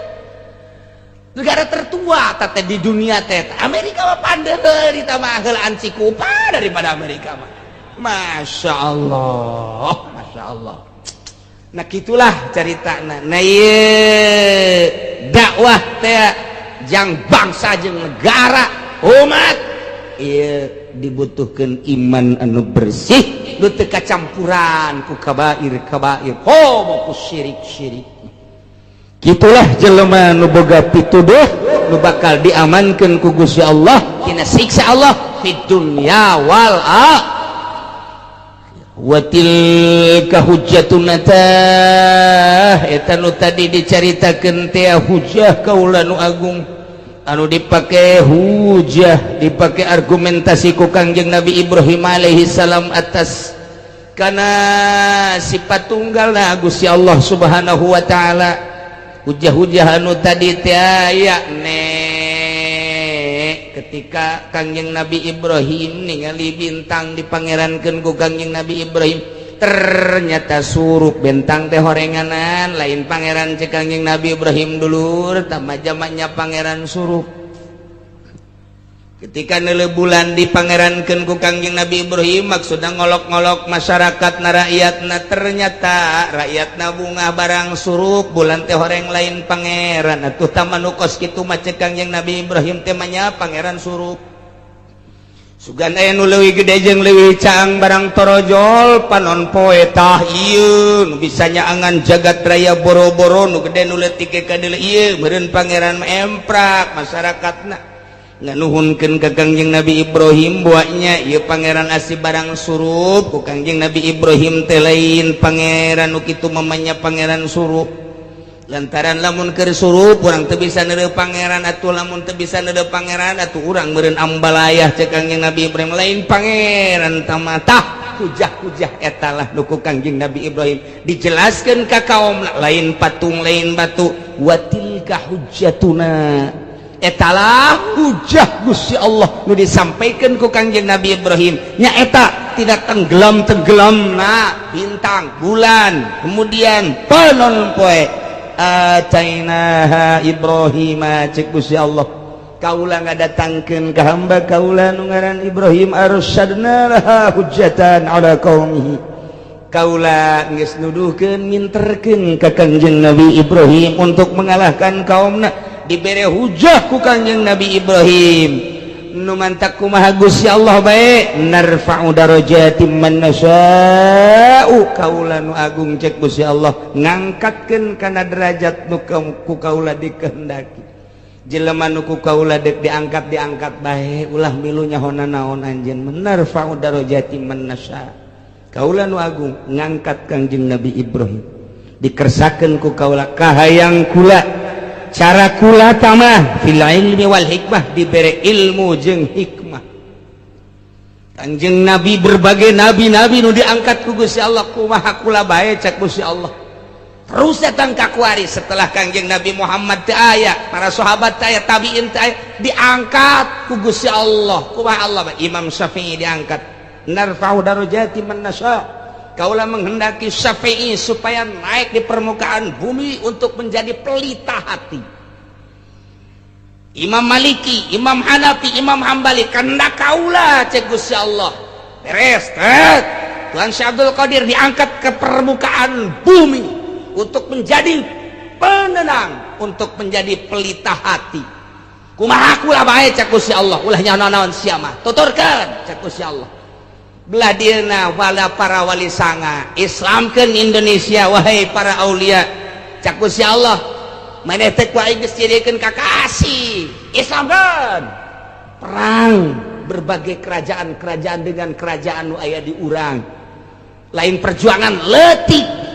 Negara tertua teh di dunia teh Amerika mah pandeheul ditambah heulaan Cikupa daripada Amerika mah. Masya Allah, Masya Allah. Nah gitulah ceritana. Nah ieu dakwah teh jang bangsa jeung negara umat ieu dibutuhkeun iman anu bersih nu teu kacampuran ku kabair-kabair, homo ku syirik-syirik. Gitulah jelema nu boga pituduh nu bakal diamankeun ku Gusti Allah tina siksa Allah fid dunya wal akhirah. Wa tilka hujjatuna tah eta nu tadi dicaritakeun teh hujjah kaula nu agung anu dipake hujjah, dipake argumentasi ku Kangjeng Nabi Ibrahim alaihi salam atas kana sifat tunggalna Gusti Allah Subhanahu wa taala. Hujah-hujah anu tadi teh aya nek ketika Kangjeng Nabi Ibrahim ningali bintang dipangerankeun ku Kangjeng Nabi Ibrahim, ternyata surup bentang teh horenganan lain pangeran cek Kangjeng Nabi Ibrahim dulur tambah zamannya pangeran surup. Ketika neuleuh bulan dipangerankeun ku Kangjeng Nabi Ibrahim, maksudna ngolok-ngolok masyarakat na, rakyatna. Ternyata rakyatna bungah barang surup bulan teh horeng lain pangeran. Atuh tah nu kos kitu mah, cek Kangjeng Nabi Ibrahim teh, manya pangeran surup. Sugan aya nu leuwih gede jeung leuwih caang barang torojol panon poe. Tah, ieu nu bisa nyaangan jagat raya boro-boro, nu gede nu leutik ka deuleu, ieu meureun pangeran. Emprak masyarakatna, nganuhunkeun ka Kangjeng Nabi Ibrahim buatnya ieu pangeran asih barang surup. Ku Kangjeng Nabi Ibrahim teh lain pangeran nu kitu, mamanya pangeran surup, lantaran lamun keur surup urang teu bisa neuleuh pangeran. Atuh lamun teu bisa neuleuh pangeran, atuh urang meureun ambalayah. Cek Kangjeng Nabi Ibrahim lain pangeran tamatah. Hujah-hujah etalah nu ku Kangjeng Nabi Ibrahim dijelaskeun ka kaum, lain patung, lain batu. Watilka hujjatuna, etalah hujah Gusti Allah nu disampaikan ku Kangjeng Nabi Ibrahim, nyaeta tidak tenggelam tenggelam. Nah, bintang, bulan, kemudian panon poe, atainaha Ibrahim, cek Gusti Allah, kaula ngadatangkeun ka hamba kaula nu ngaran Ibrahim, arsadna laha hujjatan ala qaumihi. Kaula geus nuduhkeun, nginterkeun ka Kangjeng Nabi Ibrahim untuk mengalahkan kaumna. Dibere hujah ku Kangjeng Nabi Ibrahim. Nu mantak kumaha Gusti Allah bae, narfa'u darajatim man nasya'u, kaula nu agung, cek Gusti Allah, ngangkatkeun kana derajat nu ku kaula dikehendaki. Jelema nu ku kaula dek diangkat, diangkat bae, ulah milu nyahona naon anjeun. Narfa'u darajatim man nasya, kaula nu agung ngangkat Kangjeng Nabi Ibrahim. Dikersakeun ku kaula kahayang kula, cara kula tamah fil ilmi wal hikmah, dibere ilmu jeung hikmah Kanjeng Nabi. Berbagai nabi-nabi nu diangkat ku Gusti Allah, kumaha kula bae, cek Gusti Allah. Terus datang ka kuari setelah Kangjeng Nabi Muhammad teu aya, para sahabat teu aya, tabiin teu aya, diangkat ku Gusti Allah. Kumaha Allah bae? Imam Syafi'i diangkat, narfa'u darajati man nasya, kaula menghendaki Syafi'i supaya naik di permukaan bumi untuk menjadi pelita hati. Imam Maliki, Imam Hanafi, Imam Hambali, kehendak kaula, cek Gusti Allah. Beres tet. Tuhan Syekh Abdul Qadir diangkat ke permukaan bumi untuk menjadi penenang, untuk menjadi pelita hati. Kumaha kula bae, cek Gusti Allah, ulah nyaho naon sia mah, tuturkeun, cek Gusti Allah. Belah dieuna wala para wali sanga, Islamkeun Indonesia wahai para aulia, cek Gusti Allah. Maneh teh ku aing geus jadikeun kakasih, Islamkeun. Perang berbagai kerajaan-kerajaan dengan kerajaan nu aya di urang, lain perjuangan leutik.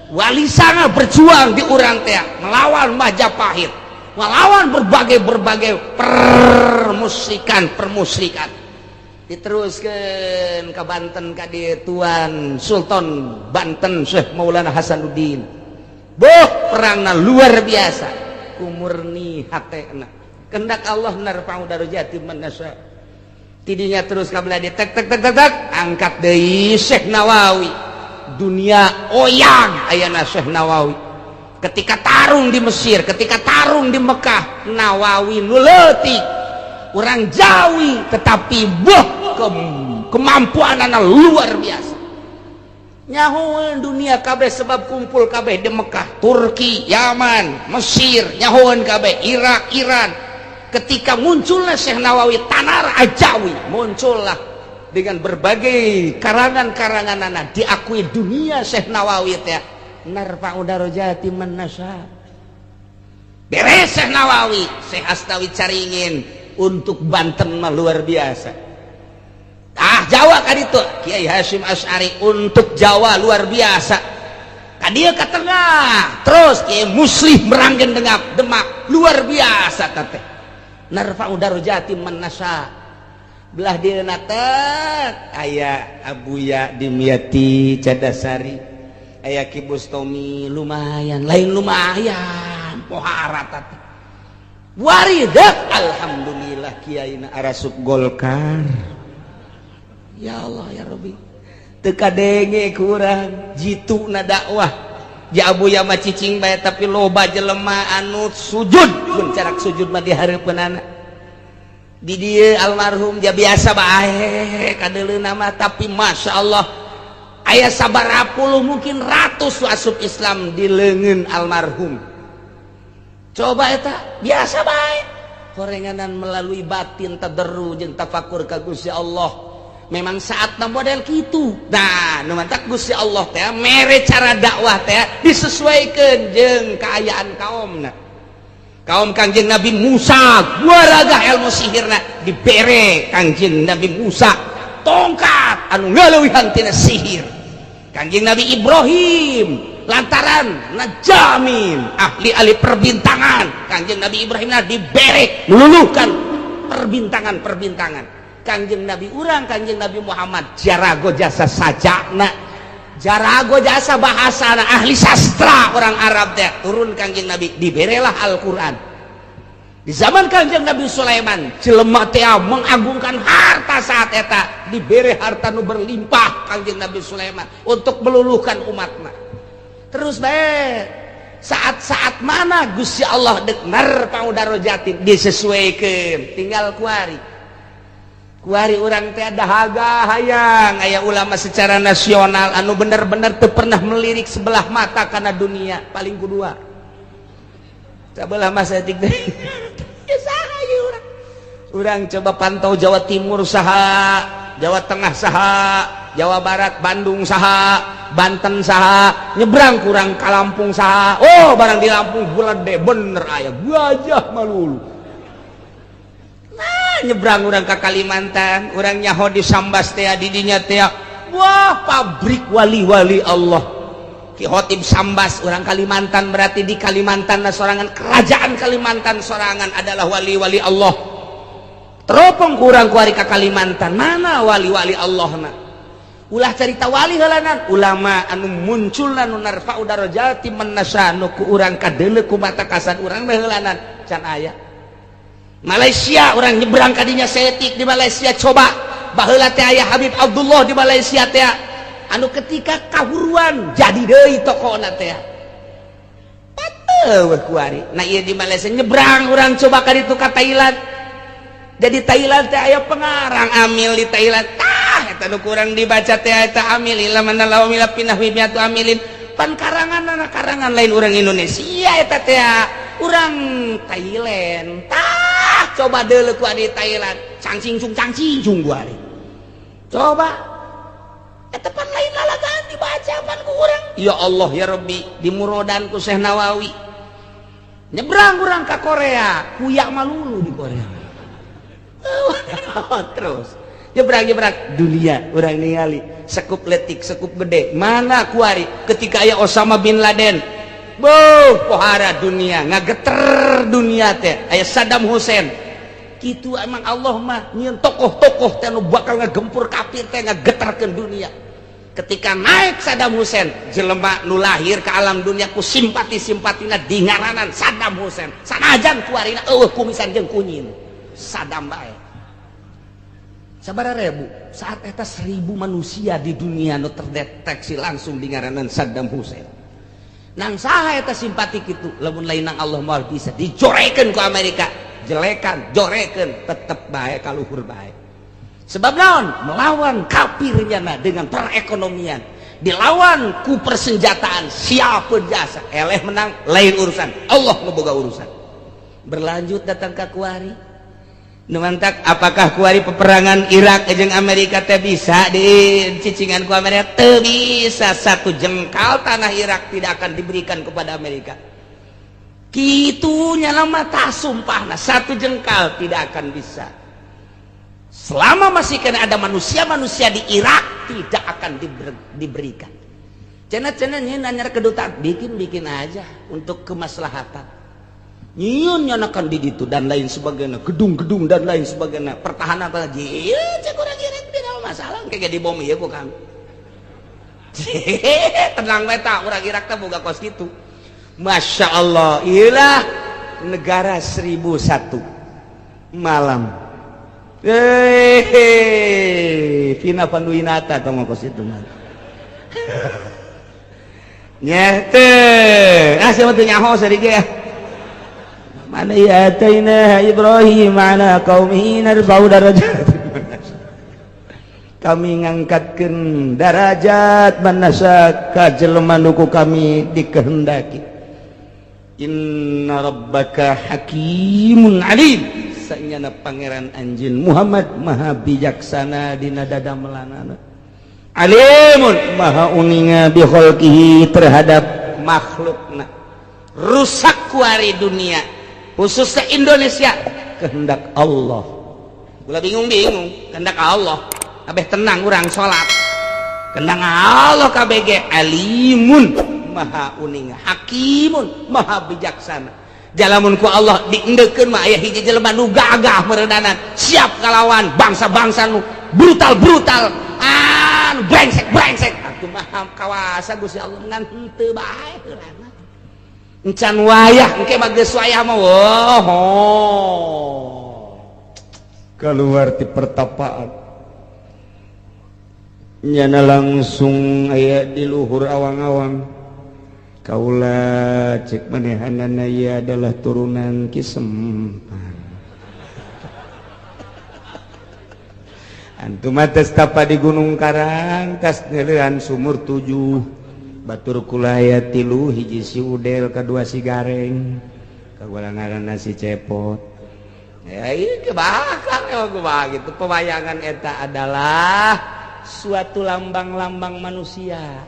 Wali sanga berjuang di urang teh melawan Majapahit, melawan berbagai-berbagai permusikan permusikan. Diteruskan ke Banten, ka Tuan Sultan Banten Syekh Maulana Hasanuddin. Boh, perangna luar biasa, kumurni hatena. Kehendak Allah, narfa'u darajati man nasya. Tidinya terus ka di tek tek tek tek tek, angkat deui Syekh Nawawi. Dunia oyang ayana Syekh Nawawi ketika tarung di Mesir, ketika tarung di Mekah. Nawawi nu leutik, orang Jawi, tetapi boh, kemampuan anak luar biasa, nyahoan dunia kabeh, sebab kumpul kabeh di Mekah, Turki, Yaman, Mesir, nyahoan kabeh, Irak, Iran. Ketika munculnya Syekh Nawawi Tanar Ajawi, muncullah dengan berbagai karangan-karangan anak, diakui dunia Syekh Nawawi teh, narfa'u darajati man nasya. Beres Syekh Nawawi, Syekh Astawi Caringin untuk Banten mah luar biasa. Ah, Jawa kan itu Kiai Hasyim Asy'ari untuk Jawa luar biasa. Ka dieu ka tengah terus Kiai Muslih Meranggen Demak, Demak luar biasa teh, narfa'u darajati man nasya. Belah dieuna teh aya Abuya Dimyati Cadasari, aya Ki Bustomi, lumayan, lain lumayan, pohara teh waridat. Alhamdulillah, kiai na arasup Golkar. Ya Allah ya Rabbi, teu kadenge kurang jitu na dakwah ja Abuya mah cicing bae, tapi loba jelema anu sujud, mun carak sujud mah di hareupeun. Di dieu almarhum dia biasa bae kadeuleuna mah, tapi Masya Allah aya sabaraha puluh, mungkin ratus asup Islam di leungeun almarhum. Coba eta biasa bae horenganan melalui batin, tadarru jeung tafakur ka Gusti Allah. Memang saat model gitu. Nah, nu mantak Gusti Allah teh mere cara dakwah teh disesuaikan jeung keayaan kaumna. Kaum Kangjeng Nabi Musa garaga ilmu sihirna, dibere Kangjeng Nabi Musa tongkat anu ngaleuwihan tina sihir. Kangjeng Nabi Ibrahim lantaran najamin, ahli-ahli perbintangan, Kangjeng Nabi Ibrahim dibere meluluhkan perbintangan-perbintangan. Kangjeng Nabi urang, Kangjeng Nabi Muhammad, jarago jasa sajana, jarago jasa bahasa, ahli sastra orang Arab teh. Turun Kangjeng Nabi, diberelah Al-Quran. Di zaman Kangjeng Nabi Sulaiman, jelema teh mengagungkan harta. Saat eta dibere harta nu berlimpah Kangjeng Nabi Sulaiman untuk meluluhkan umatna. Terus bae saat-saat mana Gusti Allah dek narfa'u darajatin disesuaikan. Tinggal kuari kuari urang teh dahaga hayang aya ulama secara nasional anu bener-bener teu pernah melirik sebelah mata karena dunia. Paling kedua sebelah masa tik ya saha ieu urang? Urang coba pantau Jawa Timur saha, Jawa Tengah saha, Jawa Barat, Bandung saha, Banten saha, nyebrang kurang ke Lampung saha. Oh, barang di Lampung deh bener aya gajah malulu. Nah, nyebrang urang ke Kalimantan, urang nyaho di Sambas teh, didinya teh wah, pabrik wali-wali Allah. Ki Khotib Sambas orang Kalimantan, berarti di Kalimantan sorangan, kerajaan Kalimantan sorangan adalah wali-wali Allah. Teropong kurang kuari ke Kalimantan, mana wali-wali Allah? Na ulah cerita wali heulanan, ulama anu muncul anu narfa'u darajati man nasya, nu ku urang kadeuleu ku mata kasar urang mah heulanan can aya. Malaysia, urang nyebrang kadinya setik di Malaysia, coba baheula teh aya Habib Abdullah di Malaysia teh anu ketika kahuruan jadi deui tokohna teh. Pateuh kuari. Nah, ieu di Malaysia. Nyebrang urang coba ka ditu ka Thailand, jadi Thailand teh aya pengarang amil di Thailand. Tah, eta nu kurang dibaca teh eta amil ila mana lawa pinah miatu amilin pan karangan anak karangan lain orang Indonesia, eta teh orang Thailand. Tah, coba deuleu ku di Thailand, cangcing cung cangcing cung gua coba eta pan lain lalagaan dibaca pan ku urang. Ya Allah ya Rabbi, di murodan ku Syekh Nawawi. Nyebrang urang ke Korea, kuyak malulu di Korea. Terus nyebrang nyebrang dunia, urang ningali sekup letik sekup gede. Mana kuari ketika aya Osama bin Laden? Boh, pohara dunia, ngageter dunia teh. Aya Saddam Hussein gitu. Emang Allah mah nyieun tokoh-tokoh teh nu bakal ngagempur kafir teh, ngageterkeun dunia. Ketika naik Saddam Hussein, jelema nu lahir ke alam dunia ku simpati-simpatina dingaranan Saddam Hussein, sanajan kuarina eueuh kumisan jeung kunyin Saddam bae. Sabaraha ribu saat eta, 1.000 manusia di dunia nu terdeteksi langsung dingaranan Saddam Hussein. Nang saha eta simpati kitu lamun lain nang Allah? Moal bisa dijorekeun ku Amerika, jelekan jorekeun tetep bae kaluhur bae. Sebab naon? Melawan kafirnya. Nah, dengan perekonomian dilawan ku persenjataan, siapa jasa eleh menang lain urusan, Allah ngeboga urusan. Berlanjut datang ke kuari. Nu mantak apakah kuari peperangan Irak jeung Amerika teh bisa di cicingan ku Amerika? Teu bisa. Satu jengkal tanah Irak tidak akan diberikan kepada Amerika. Kitunya lama tak sumpah, nah, satu jengkal tidak akan bisa. Selama masih kena ada manusia-manusia di Irak, tidak akan diberikan. Cenah-cenah nanya kedutaan, bikin-bikin aja untuk kemaslahatan. Nyieun nyanakan di ditu dan lain sebagainya, gedung-gedung dan lain sebagainya, pertahanan apa lagi. Iya, cek urang Irak tidak masalah, kayak di bom ieu ku kami. Tenang bae tah, urang Irak teh boga kos kitu. Masya Allah, iyalah negara 1001 malam. Hehehe, Vina Panduwinata tong kos itu mah. Nya teh, ah siapa tuh nyaho seri ge ya. Mana ya ataina Ibrahim ala qaumihi narfa'u darajat. Kami ngangkatkeun darajat man nasya ka jelema nu ku kami dikehendaki. Inna rabbaka hakimun alim. Sanyana pangeran anjeun Muhammad maha bijaksana dina dadamelanana. Alimun maha uninga bi khalqihi terhadap makhlukna. Rusak kuari dunia khususnya Indonesia kehendak Allah. Ulah bingung-bingung, kehendak Allah. Kabeh tenang urang salat. Kehendak Allah KBG alimun maha uninga, hakimun maha bijaksana. Jalamun ku Allah diendeukeun mah aya hiji jelema nu gagah meureunanan, siap kalawan bangsa-bangsa nu brutal-brutal, anu brengsek-brengsek. Atuh maha kawasa Gusti Allah ngan henteu bae heulana. Encan wayah engke mah geus wayah mah wah. Keluar ti pertapaan. Nyana langsung aya di luhur awang-awang. Kaula cek manehanana ieu adalah turunan Ki Semar. Antum mah tes tapa di Gunung Karang tas neuleuan sumur 7. Batur kula aya 3, hiji si Udel, kadua si Gareng, kagula ngaranna si Cepot. Ya ieu kebakar ya kumaha gitu. Pewayangan eta adalah suatu lambang-lambang manusia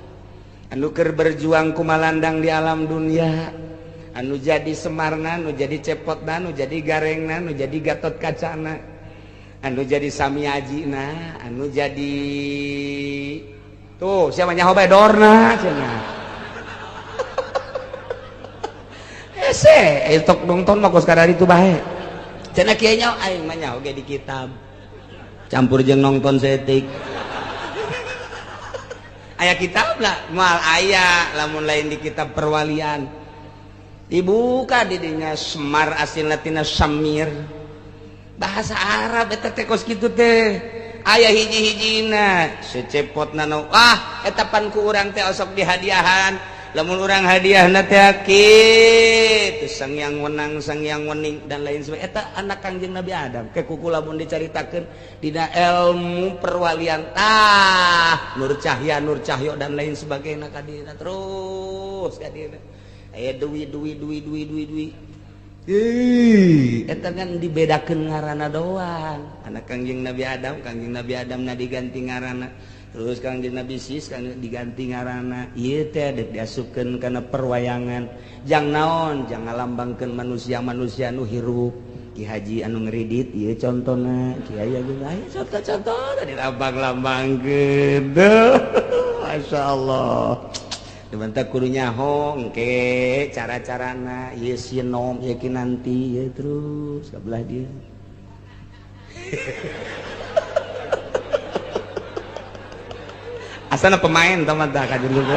anu keur berjuang kumalandang di alam dunia, anu jadi Semarna, anu jadi Cepotna, anu jadi Garengna, anu jadi Gatot Kacana, anu jadi Samiajina, anu jadi tuh siapa nyaho bae Dorna cenah. Hese tok nonton mah kos kadar itu bae. Cenah kieu nyaho aing mah nyaho ge di kitab. Campur jeung nonton setik. Aya kitab lah, moal aya lamun lain di kitab perwalian. Dibuka didinya Semar asilna tina Samir. Bahasa Arab eta teh kos kitu teh. Aya hiji-hijina secepotna nu ah eta pan ku urang teh osok dihadiahan. Lamun urang hadiahna teh kitu sang yang wenang sang yang wening dan lain sebagainya. Eta anak Kangjeng Nabi Adam ke kuku lamun dicaritakeun dina ilmu perwalian tah Nur Cahya Nur Cahyo dan lain sebagainya kadina terus kadina aya duwi duwi duwi duwi duwi duwi. Ih, eta kan dibedakeun ngaranna doang. Anak Kangjeng Nabi Adam, Kangjeng Nabi Adam na diganti ngaranna. Terus Kangjeng Nabi Sis kan diganti ngaranna. Ieu teh dek diasupkeun kana perwayangan. Jang naon? Jang ngalambangkeun manusia-manusia nu hirup. Ki Haji anu ngeridit ieu contona, kiai aya aya contoh-contoh dilambang-lambangkeun. Masyaallah. Dibentak kudu nyaho engke cara-carana ieu sinom ieu kinanti ieu terus kabelah dia. Asana pemain tamat dah kajeun dulu.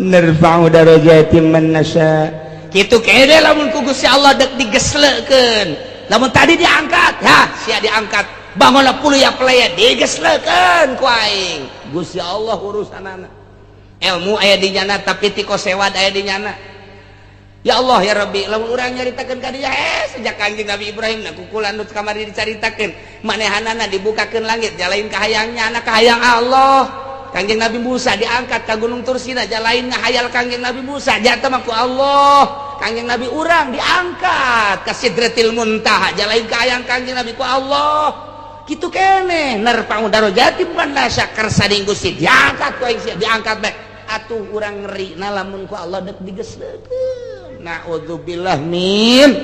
Narfa'u darajatin man nasya. Kitu kene lamun ku Gusti Allah dek digeslekeun. Lamun tadi diangkat, ya sia diangkat. Bangunlah puluh ya pelaya digeslekeun ku aing. Gusti Allah urusanana. Ilmu aya di nyana tapi tiko sewad aya di nyana. Ya Allah ya Rabbi, lamun urang nyaritakeun ka dieu sejak Kangjeng Nabi Ibrahim na kukulan nu kamari dicaritakeun, manehanana dibukakeun langit jalain kahayang nyana kahayang Allah. Kangjeng Nabi Musa diangkat ka Gunung Tursina jalain ngahayal Kangjeng Nabi Musa jatuh mah ku Allah. Kangjeng Nabi urang diangkat ka Sidratil Muntaha jalain kahayang Kangjeng Nabi ku Allah. Kitu keneh nerpang darajati man nasya kersa Gusti diangkat ku aing diangkat bae atuh urang ngeri na lamun ku Allah dek digeslekeun. Naudzubillah min.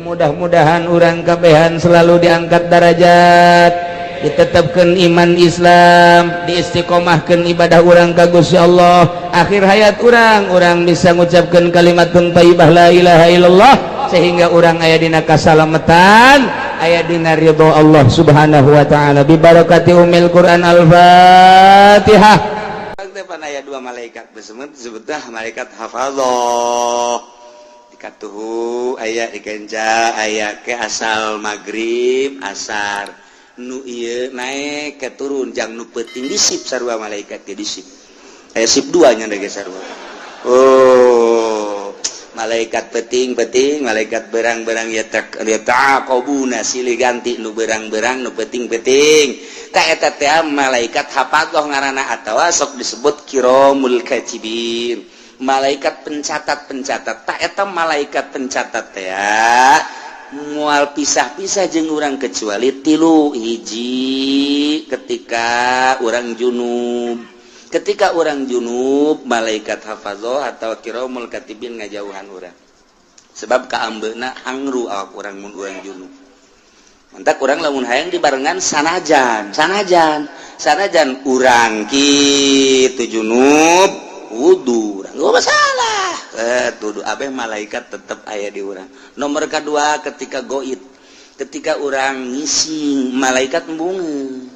Mudah-mudahan urang kabehan selalu diangkat darajat, ditetapkeun iman Islam, diistiqomahkeun ibadah urang ka Gusti Allah. Akhir hayat urang, urang bisa ngucapkeun kalimat thayyibah la ilaha illallah sehingga urang aya dina kasalamatan, aya dina ridho Allah Subhanahu wa taala. Bi barakati umil Quran. Al-Fatihah. Depan aya dua malaikat besemut disebutlah malaikat hafadzah. Dikatuhu aya dikenca aya ke asal maghrib asar nu ieu naik ke turun jang nu peuting disip sarua malaikat ge disip. Aya sip dua nya ge sarua. Oh, Malaikat peuting-peuting, malaikat berang-berang, ya yata'aqabuna, silih ganti nu berang-berang, nu peuting-peuting. Ta eta teh malaikat hafadzah ngaranna atawa sok disebut kiromul katibin, malaikat pencatat-pencatat. Ta eta malaikat pencatat teh mual pisah-pisah jeung urang kecuali tilu hiji: ketika urang junub. Ketika urang junub, malaikat hafazah atau kiromul katibin ngajauhan urang, sebab kaambeuna hangru awak urang mun urang junub. Mantak urang lamun hayang dibarengan, sanajan sanajan sanajan urang kitu junub, wudu urang gak masalah, tuduh abeh malaikat tetap aya di urang. Nomor kedua, ketika goib, ketika urang ngising, malaikat embungeun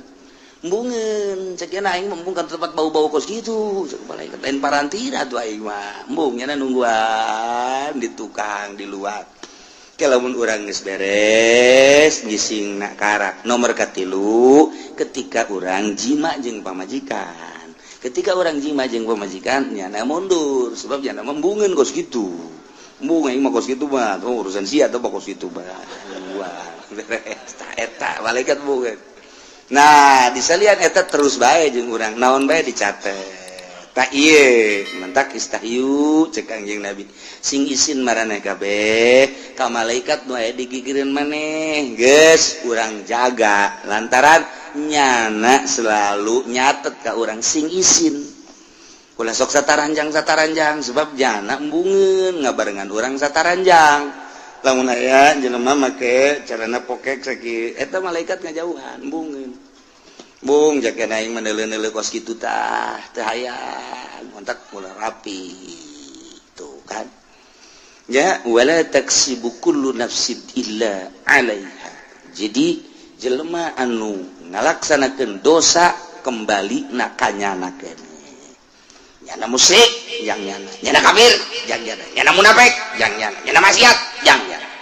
embungeun. Cek aing embung tempat bau-bau kos gitu. Cek malaikat, lain parantina tuh aing mah embung, nyana nungguan di tukang di luar. Lamun urang geus beres ngising nak karak. Nomor katilu, ketika urang jima jeung pamajikan. Ketika urang jima jeung pamajikan, nyana mundur, sebab nyana embungeun kos gitu. Embung aing mah kos gitu mah, oh, urusan sia atau kos gitu mah. Wah, beres. Eta malaikat embungeun. Nah, disalian eta terus bae jeung urang, naon bae dicatet. Tak ieu mantak istahyu, cek Kangjeng Nabi, sing isin maraneh kabeh ka malaikat nu aya di gigireun maneh. Geus urang jaga lantaran nyana selalu nyatet ka urang. Sing isin, ulah sok sataranjang sataranjang, sebab jana embungeun ngabarengan urang sataranjang. Lamun aya jelema make celana pokek sakieu, eta malaikat ngajauhan, embungeun. Bung jaga aing meneuleuh kos kitu tah teu hayang, mantak ulah rapi tuh kan ya. Wala taksibu kullu nafsin illa 'alaiha. Jadi jelema anu ngalaksanakeun dosa, kembali na kanyana keneh. Nyana musyrik yang nyana, nyana kafir yang nyana, nyana munafik yang nyana, nyana maksiat yang nyana.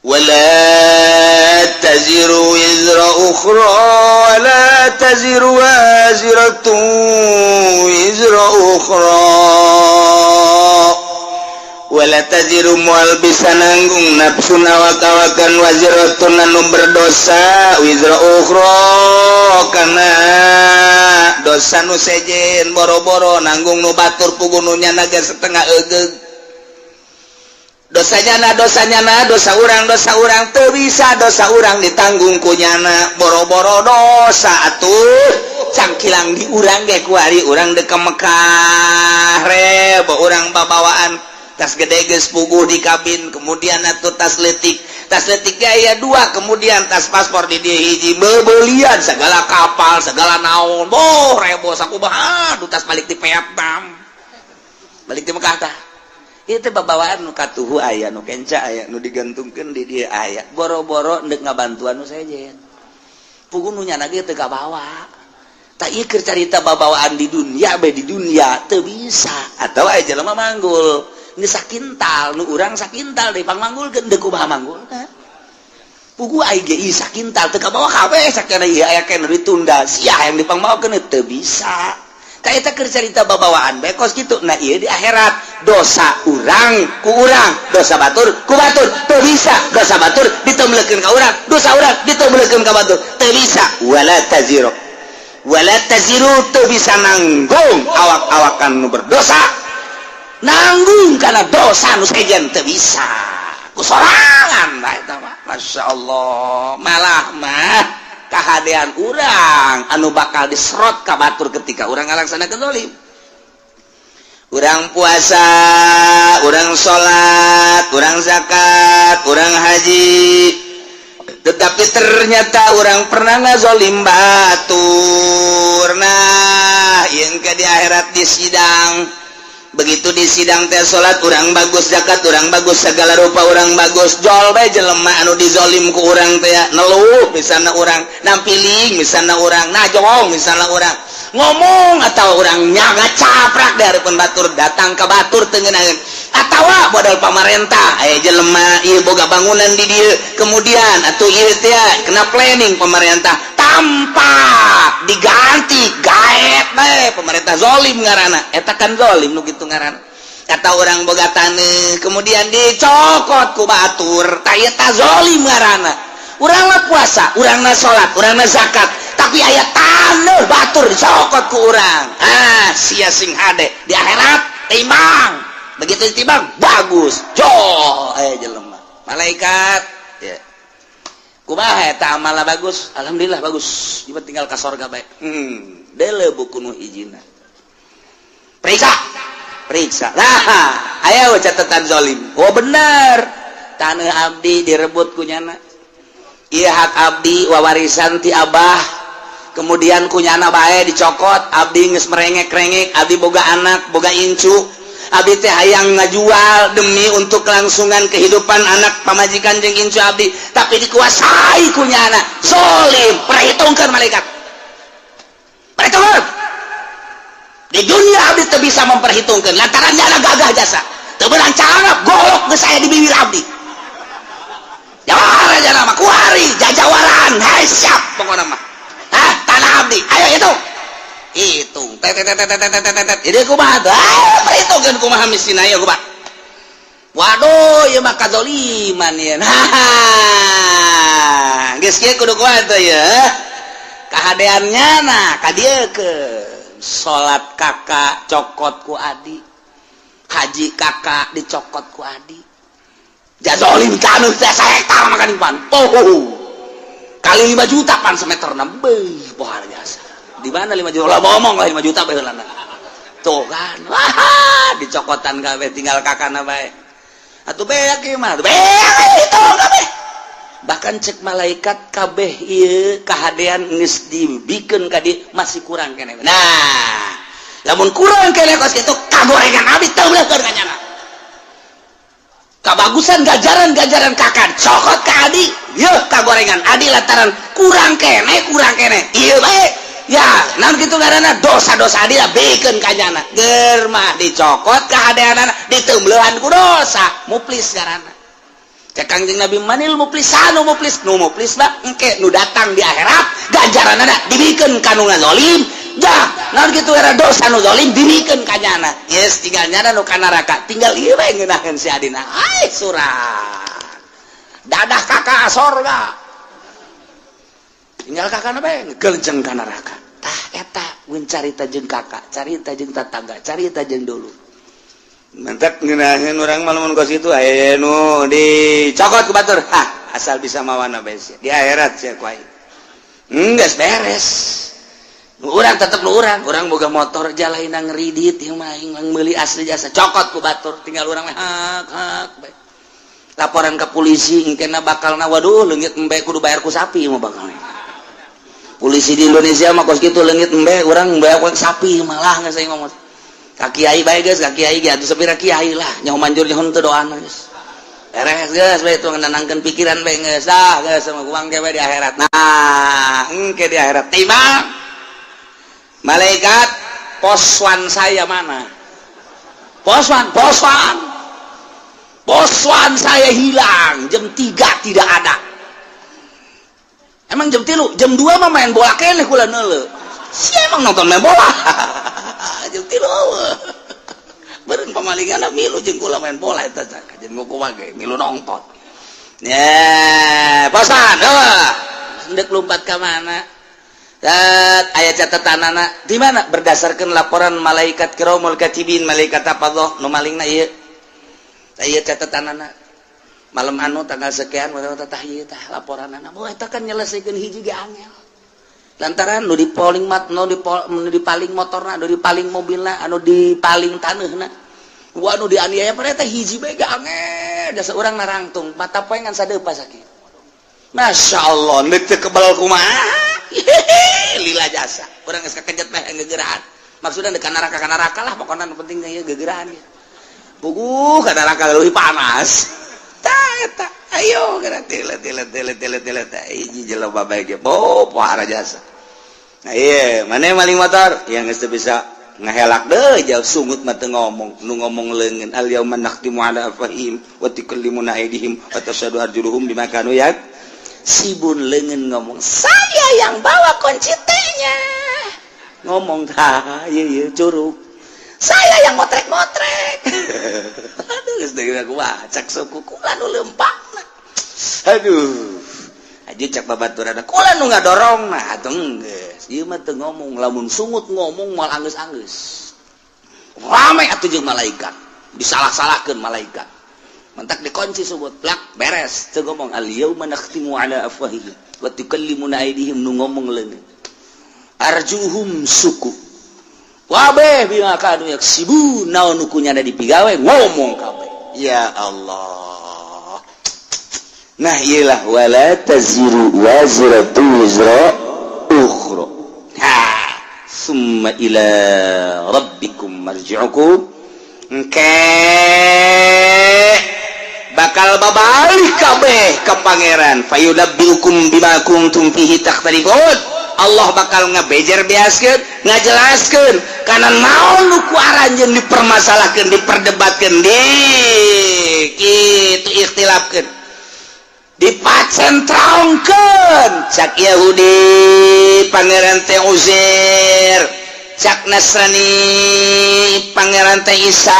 ولا تزر وزر أخرى ولا تزر وازرة وزر أخرى. ولا تزر moal bisa nanggung nafsun awak-awakan, waziratun anu berdosa, wizra ukhra kana dosa nu sejen. Boro-boro nanggung nu batur, puguh nu nyana ge setengah egeug dosanya. Na dosanya, na dosa urang, dosa urang teu bisa dosa urang ditanggung ku nyana. Boro-boro dosa atuh cangkilang di urang ge. Kuari urang dek ka Mekah, rebo urang babawaan tas gede geus puguh di kabin, kemudian atuh tas letik, tas letik gaya dua, kemudian tas paspor di dia hiji, bebelian segala kapal segala naon. Boh, rebo sakumaha. Aduh, tas balik di Vietnam, balik di Mekah tah itu babawaan nu katuhu aya, nu kenca aya, nu digantungkeun di dia aya. Boro-boro ndek ngabantuan nu sejen, puguh nu nyana ge teu kabawa. Tak ieu keur carita babawaan di dunia bae. Di dunia teu bisa. Atau aya jelema manggul ini sakintal, nu urang sakintal deui pangmanggulkeun, deuk kumaha manggulna? Puguh aing ge sakintal teu kabawa kabeh. Sakana ieu aya keneh ditunda sia yang dipangmaokeun, teu bisa. Eta keur carita babawaan bae kos kitu. Nah, ieu di akhirat dosa urang ku urang, dosa batur ku batur. Teu bisa dosa batur ditemlekeun ka urang, dosa urang ditemlekeun ka batur, teu bisa. Wala taziru, wala taziru, teu bisa nanggung awak-awakan nu berdosa, nanggung karena dosa nu sejen teu bisa ku sorangan bae eta mah. Masya Allah, malah mah kahadean urang anu bakal diserot ka batur ketika urang ngalaksanakeun zalim. Urang puasa, urang salat, urang zakat, urang haji, tetapi ternyata urang pernah ngazolim batur. Nah, yang ke di akhirat di sidang, begitu di sidang teh salat urang bagus, zakat urang bagus, segala rupa urang bagus. Jol bae jelema anu dizolim ku urang teh neluh misalnya, urang nampiling misalnya, urang najong misalnya, urang ngomong atau urang nyaga caprak dari pun batur, datang ke batur tengenaeun atawa modal pamarentah. Aya jelema ieu boga bangunan di dieu, kemudian atuh ieu teh kena planning pemerintah tanpa diganti, gaet bae pemerintah. Zolim ngaranna eta kan, zolim nu kitu ngaranna. Kata orang boga taneuh, kemudian dicokot ku batur. Tah, eta zolim ngaranna. Urang mah puasa, urang mah salat, urang mah zakat, tapi aya taneuh batur dicokot ku urang. Ah, sia sing hade di akhirat. Timbang, begitu ditimbang bagus jo eh jelema. Malaikat ya, kumaha eta amalna? Bagus, alhamdulillah bagus. Ieu tinggal ka sorga bae. Deuleu buku nu hijina, periksa, periksa. Nah, ayo catatan zolim. Oh, bener, tanah abdi direbut ku nyana. Iya, hak abdi wawarisan ti abah, kemudian ku nyana bae dicokot. Abdi geus merengek-rengek, abdi boga anak, boga incu. Abdi teh hayang ngajual demi untuk kelangsungan kehidupan anak, pamajikan jeung incu abdi, tapi dikuasai ku nyana. Zolim. Perhitungkan, malaikat, perhitungkan. Di dunia abdi teu bisa memperhitungkan lantaran nyana gagah jasa, teu beunang cangap golok geus aya di bibir abdi. Jawara jana mah kuari jajawaran. Hai, siap pokokna mah. Hah, tanah abdi ayo hitung, hitung, tet tet tet tet tet tet tet. Ini kumaha tuh? Ayo perhitungkeun, kumaha miskin, ayo kumaha. Waduh, ieu mah kazoliman ieu. Nah, geus kieu kudu kumaha tuh ya kahadeannya? Nah, ka dieu ke salat kakak cokot ku adi, haji kakak dicokot ku adi. Jazolim taneuh teh sahektar makan pan. Oh, kali 5 juta pan semeter beuh, pohara jasa. Di mana 5 juta lah, ngomong lah 5 juta baheulana. Tuh kan, wah, dicokotan kabeh, tinggal kakana bae. Atuh beak ieu mah, beak itu kabeh. Bahkan cek malaikat, kabeh ieu kahadean geus dibikeun ka dieu, masih kurang keneh. Nah, lamun kurang keneh kos kitu, kagorengan abdi teu beuleukeun ka nyana. Kabagusan gajaran-gajaran kakak cokot ke adi, yeuh kagorengan adi lantaran kurang kene, kurang kene ieu bae ya. Naon kitu ngaranna? Dosa-dosa adi lah bikeun ka nyana. Ger mah dicokot kahadeanana, diteumbeuhan ku dosa. Muflis ngaranna. Cek Kangjeng Nabi, manil muflis? Anu muflis, nu muflis mah engke nu datang di akhirat, ganjaranana dibikeun ka nu ngazolim. Dah, naon kitu era? Dosa nu zalim dibikeun ka nyana. Yes, tinggal nyana nu ka neraka, tinggal ieu bae ngeunaheun si adina. Ai surat dadah kakak sorga, tinggal kakak bae ngegelenceng ka neraka. Tah, eta mun carita jeung kakak, carita jeung tetangga, carita jeung dulu. Mentek ngeunaheun urang mah lamun kos kitu. Aya nu dicokot ku batur, hah, asal bisa mawana bae sia di akhirat sia ku aing. Geus beres. Nu urang tetep nu urang, urang boga motor jalaina ngeridit ieu mah, aing meuli asli jasa, cokot ku batur, tinggal urang mah hak hak bae. Laporan ke polisi engkena bakalna, waduh, leungit embe kudu bayar ku sapi mah bakal. Polisi di Indonesia mah kos kitu, leungit embe urang bayar ku sapi malah. Geus aing ngomong ka kiai bae geus, ka kiai ge atuh sapira kiai lah nyaho manjur nyaho teu doana. Geus beres, geus bae itu nenangkeun pikiran bae. Geus dah, geus sama kuang ge di akhirat. Nah, engke di akhirat timbang, malaikat, poswan saya mana? Poswan, poswan, poswan saya hilang jam 3, tidak ada. Emang jam 3, jam 2 mah main bola keneh kula neuleu. Si emang nonton main bola jam 3 beureun pamalingan milu jeung kula main bola eta jeung kumaha ge milu nonton. Ya, poswan, oh, ndek lompat ka mana? Aya catatan anak di mana? Berdasarkan laporan malaikat kiromul katibin, malaikat apa doh nu malingna ieu. Ieu catatan anak malam anu tanggal sekian tah, ieu tah laporan anak. Oh, eta kan nyelesaikan hiji ge angel lantaran nu dipaling mat, nu dipaling motorna, nu dipaling mobilna, anu dipaling taneuhna, wah, nu dianiaya pada eta hiji bae ge angel. Jasa urang narangtung mata poe ngan sadeupa sakieu. Masya Allah, neuk teu kebal kumaha? Lila jasa urang geus kakejet mah gegeraan. Maksudnya dekat neraka, ka neraka lah pokoknya, nu penting ieu gegeraan ya. Puguh ka neraka leuwih panas. Tah eta, ayo geura tile tile tile tile tile teh hiji jelema bae ge oh pohara jasa. Nah, iya, mana maling motor yang geus teu bisa ngahelak deh jauh sungut mah teu ngomong, nu ngomong leungeun. Al yauma nakhtimu ala afwahihim wa tukallimuna aydihim wa tashhadu arjuluhum bima kanu yak sibun. Leungeun ngomong, "Saya yang bawa kunci T-nya." Ngomong tah ieu, ieu curug. Saya yang motrek-motrek. Aduh, geus deui aku cak suku kula nu lempangna. Aduh. Aja cak babaturan kula nu ngadorong, nah atuh geus. Ieu mah teu ngomong, lamun sungut ngomong moal anggeus-anggeus. Rame atuh jeung malaikat. Disalah-salahkeun malaikat. Mentak dikunci sungut, plak beres. Teu ngomong, al yauma nakhtimu ala afwahihim wa tukallimuna aydihim, nu ngomong leungeun. Arjuhum suku. Wabeh bima kanu yaksibun, naon nu kunyana dipigawe ngomong kabeh. Ya Allah. Nah, iyalah wala taziru waziratu wizra ukhra. Ha, summa ila rabbikum marji'ukum. Engke bakal babalik kabeh ke pangeran, fayunabbiukum bima kuntum fihi takhtalifun. Allah bakal ngebejer beaskeun, ngajelaskeun kana naon nu ku aranjeun dipermasalahkeun, diperdebatkeun, di kitu ikhtilafkeun, dipacentrongkeun. Cak Yahudi pangeran teh Uzair, cak Nasrani pangeran teh Isa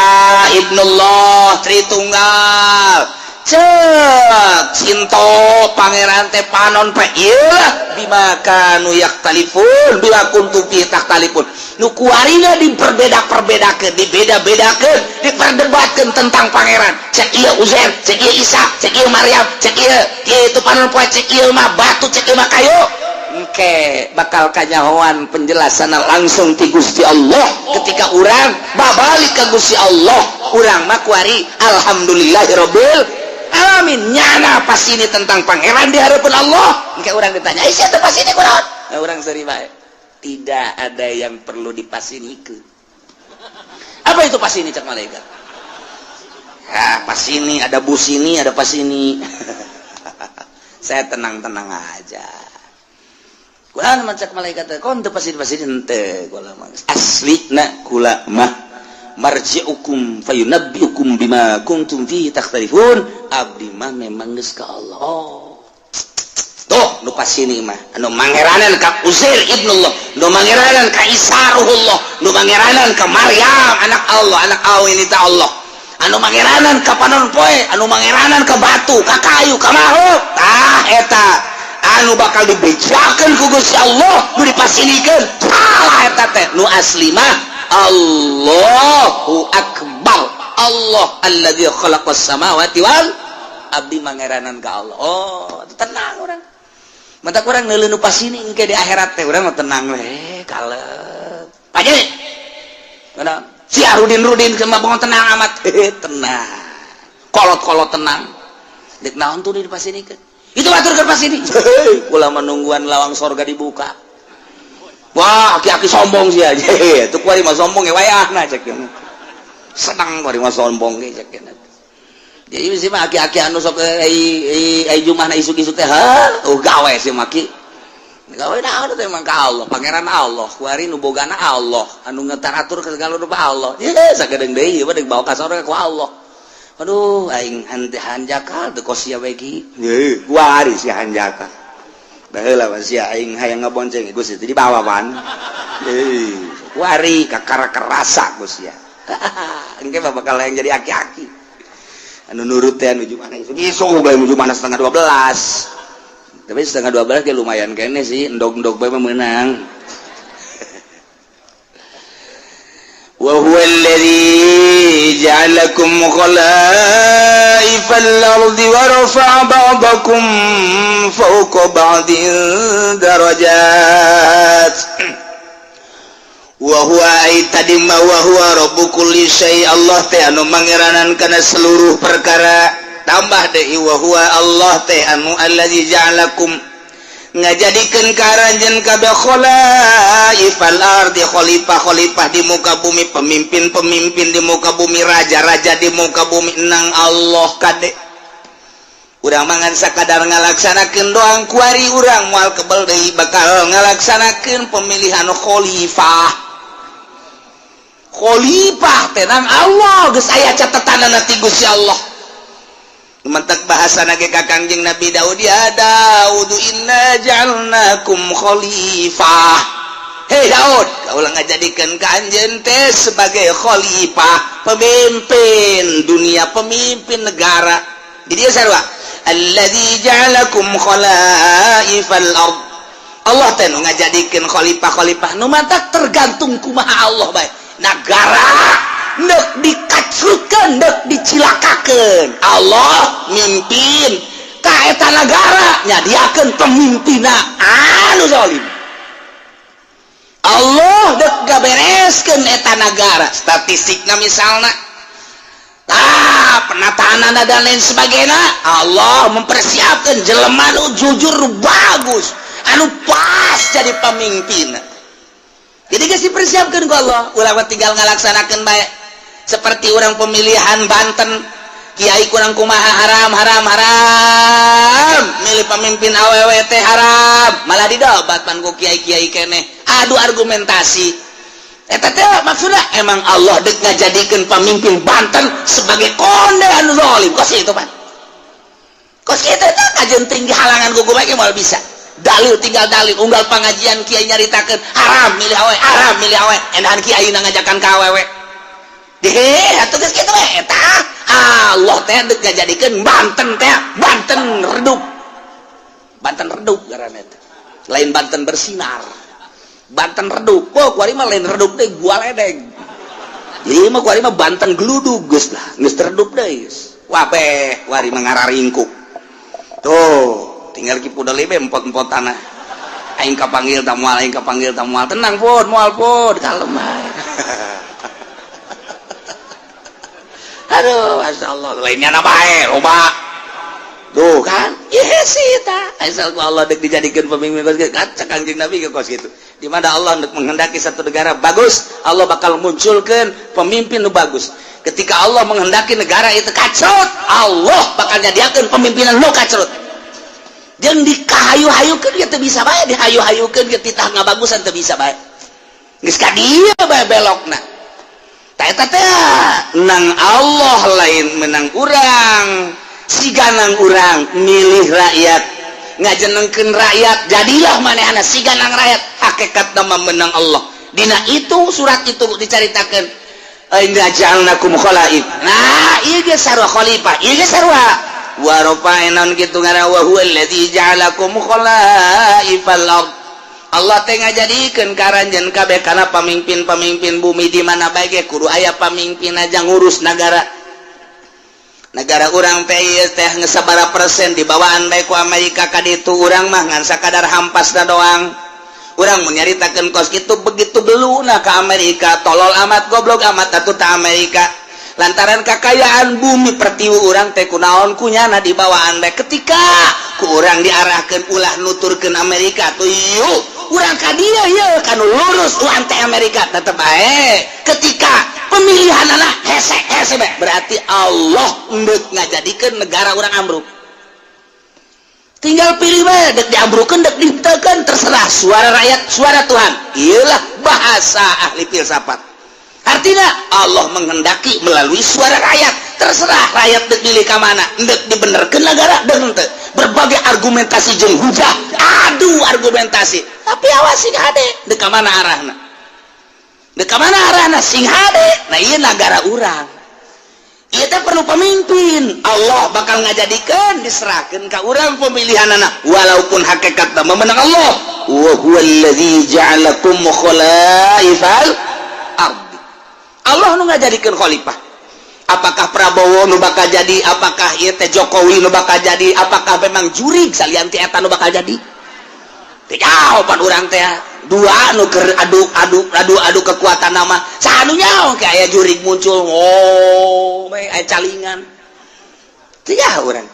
ibnullah Tritunggal, cek Sinto pangeran teh panon pe. Iyalah bima kanu yakhtalifun, bima kuntum fi takhtalifun, nu kuarina diperbeda-perbedakeun, dibeda-bedakeun, diperdebatkeun tentang pangeran. Cek ieu Uzair, cek ieu Isa, cek ieu Maryam, cek ieu ieu itu panon poe, cek ieu mah batu, cek ieu mah kayu. Engke bakal kanyahoan penjelasan langsung ti Gusti Allah ketika urang babalik ke Gusti Allah. Urang mah kuari alhamdulillahirabbil alamin, nyana pas ini tentang pangeran di hadapan Allah. Engke urang ditanya, "Ih, siapa pas ini kunaon?" Nah, urang seri bae, tidak ada yang perlu dipasinikeun. Apa itu pas ini? Cak malaikat. Ya, pas ini ada bus, ini ada pas ini. Saya tenang-tenang aja. Kula mah, cak malaikat, kon teu pasti pasti henteu, kula mah asli na kula mah marji'ukum fayunabbiukum bima kuntum fihi takhtalifun. Abdi mah memang geus ka Allah. Oh. Tuh nu pasini mah anu mangeranan ka Uzair ibnullah, nu mangeranan ka Isa ruhullah, nu mangeranan ka Maryam anak Allah, anak awi ta Allah, anu mangeranan ka panon poe, anu mangeranan ka batu, ka kayu, ka makhluk. Tah, eta anu bakal dibejakeun ku Gusti Allah, nu dipasinikeun salah eta teh. Nu asli mah Allahu akbar, Allah alladzi khalaqas samawati wal, abdi mangeranan ka Allah. Oh, tenang urang. Mata kurang neuleuh nu pasini engke di akhirat teh urang mah tenang we, kalep. Paje. Mana? Si Arudin Rudin mah bangun tenang amat. Tenang. Kolot-kolot tenang. Dek naon tuh di pasinikeun? Itu atur ke pasini. Kula menungguan lawang sorga dibuka. Wah, aki-aki sombong sih aja. Itu kuari mah sombong ya wayahna, cek. Senang kuari mah sombong ge, cek. Jadi sih mah aki-aki anu sok ai ai jumahna isuk-isuk teh, ha, oh gawe sih maki. Gawe naon teh emang ka Allah, pangeran Allah, kuari nu bogana Allah, anu ngetaratur ke segala rupa Allah. Ye, sagedeung deui ieu mah deuk bawa ka sorga ku Allah. Aduh, aing hanjakal teu kos sia bae ki. Ye, kuari si hanjakal. Baheula mah sia aing hayang ngabonceng Gusti teh dibawa pan. Eh, kuari kakara kerasa Gusti ya. Engke mah bakal yang jadi aki-aki. Anu nurut teh anu mana isuk isuk bae menuju mana setengah 12, tapi setengah 12 ge lumayan kene sih, endog-endog bae mah meunang. Wa huwa alladhi ja'alakum khala'ifal ardi wa rafa'a ba'dakum fawqa ba'din darajat. Wa huwa ay tadi ma wa huwa rabbu kulli syai, Allah teh anu mangeranan kana seluruh perkara. Tambah deui, wa huwa, Allah teh anu allazi ja'alakum, ngajadikeun ka aranjeun kabeh, khalaifal ardi, khalifah-khalifah di muka bumi, pemimpin-pemimpin di muka bumi, raja-raja di muka bumi. Nang Allah kade urang mangan sakadar ngalaksanakeun doang. Kuari urang moal kebel deui bakal ngalaksanakeun pemilihan khalifah. Khalifah tenang, Allah geus aya catetanana ti Gusti Allah. Mentek bahasa nage ka Kangjeng Nabi Daud, ya Daud inna ja'alnakum khalifah. Hei Daud, kaula ngajadikeun ka anjeun teh sebagai khalifah, pemimpin dunia, pemimpin negara. Di dieu sarua, alladzi ja'alakum khalaifal ard. Allah teh nu ngajadikeun khalifah-khalifah nu matak tergantung kumaha Allah bae. Nagara nek dikacrutkeun, nek dicilakakeun, Allah mimpin ka eta nagara, nyadiakeun pemimpinna anu zalim. Allah dek gabereskeun eta nagara, statistikna misalna, ah, penataan dan lain sebagainya, Allah mempersiapkan jelema nu jujur, nu bagus, anu pas jadi pemimpin. Jadi geus dipersiapkan ku Allah, ulah tinggal ngalaksanakeun bae. Seperti orang pemilihan Banten, kiai kurang kumaha, haram, haram, haram, milih pemimpin awewe teh haram, malah didobat pan ku kiai-kiai keneh, adu argumentasi. Eta teh maksudnya emang Allah dek ngajadikeun pemimpin Banten sebagai konde anu zalim. Kos itu pan, kos itu teh kajen tinggi halangan gugu bae moal bisa. Dalil tinggal dalil, unggal pengajian kiai nyaritakeun haram milih awewe, haram milih awewe, endahan kiai ngajakan ka awewe deh atuh. Geus kitu we, eta Allah teh dek ngajadikeun Banten teh Banten redup. Banten redup ngaranna teh, lain Banten bersinar, Banten redup. Oh, kuari mah lain redup deh, gua ledeng. Jadi mah kuari mah Banten geludug, geus lah, geus redup deh geus. Wabeh kuari mah ngararingkuk. Tuh, tinggal Ki Pudoli be empot-empot tanah. Aing kapanggil ta moal, aing kapanggil ta moal. Tenang pun, moal pun, kalem bae. Aduh, masya Allah, lainnya na bae, loba. Tuh kan, iya sih ta. Asal ku Allah dek dijadikan pemimpin kos kitu. Kaca Kangjeng Nabi ke kos gitu. Di mana Allah untuk menghendaki satu negara bagus, Allah bakal munculkan pemimpin nu bagus. Ketika Allah menghendaki negara itu kacrut, Allah bakal nyadiakeun pemimpinan nu kacrut. Jeung dikahayu-hayukeun ge teu bisa bae, dihayu-hayukeun ge titah ngabagusan teu bisa bae. Geus ka dieu bae belokna. Tah, eta teh nang Allah, lain menang urang. Siganang urang milih rakyat, ngajenengkeun rakyat, jadilah manehna siganang rakyat, hakikat nama menang Allah. Dina itu surat itu dicaritakeun, inna ja'alnakum khalaif. Nah, ieu ge sarua khalifah, ieu ge sarua wa rafa'na kitu ngaran, wa huwa allazi ja'alakum khalaifal ard. Allah teh ngajadikeun karanjeun kabeh kana pamimpin-pamimpin bumi. Di mana bae ge kudu aya pamimpin aja ngurus negara. Negara urang teh teh sabara persen dibawaan bae ku Amerika ka ditu. Urang mah ngan sakadar hampas da doang. Urang menyaritakeun kos kitu, begitu beluna ke Amerika, tolol amat, goblok amat atuh ta Amerika, lantaran kekayaan bumi pertiwi urang teh kunaon kunyana dibawaan bae. Ketika ku urang diarahkeun ulah nuturkeun Amerika tuh, yuk urang ka dieu, yeuh kanu lurus uang teh Amerika, tetep bae ketika pemilihan anak hese hese bae, berarti Allah endek ngajadikeun negara urang ambruk. Tinggal pilih bae, dek diambrukeun, dek ditekan, terserah. Suara rakyat suara Tuhan, iyalah bahasa ahli filsafat. Artinya Allah menghendaki melalui suara rakyat, terserah rakyat dek pilih ka mana, dek dibenerkeun negara dek henteu. Berbagai argumentasi jeung hujah, adu argumentasi, tapi awas, sing hade dek ka mana arahna, dek ka mana arahna, sing hade. Nah, ieu negara urang ieu teh perlu pemimpin. Allah bakal ngajadikeun, diserahkeun ka urang pemilihan anak, walaupun hakikat memenang Allah. Wa huwallazi ja'alakum khalaifal ardi. Allah nu ngajadikeun khalifah. Apakah Prabowo nu bakal jadi, apakah ieu teh Jokowi nu bakal jadi, apakah memang jurig salian ti eta nu bakal jadi, teu jawaban urang teh. Dua nu keur adu adu adu adu kekuatan nama, saha nu nyaho kayak aya jurig muncul, oh aya calingan, teu nyaho urang.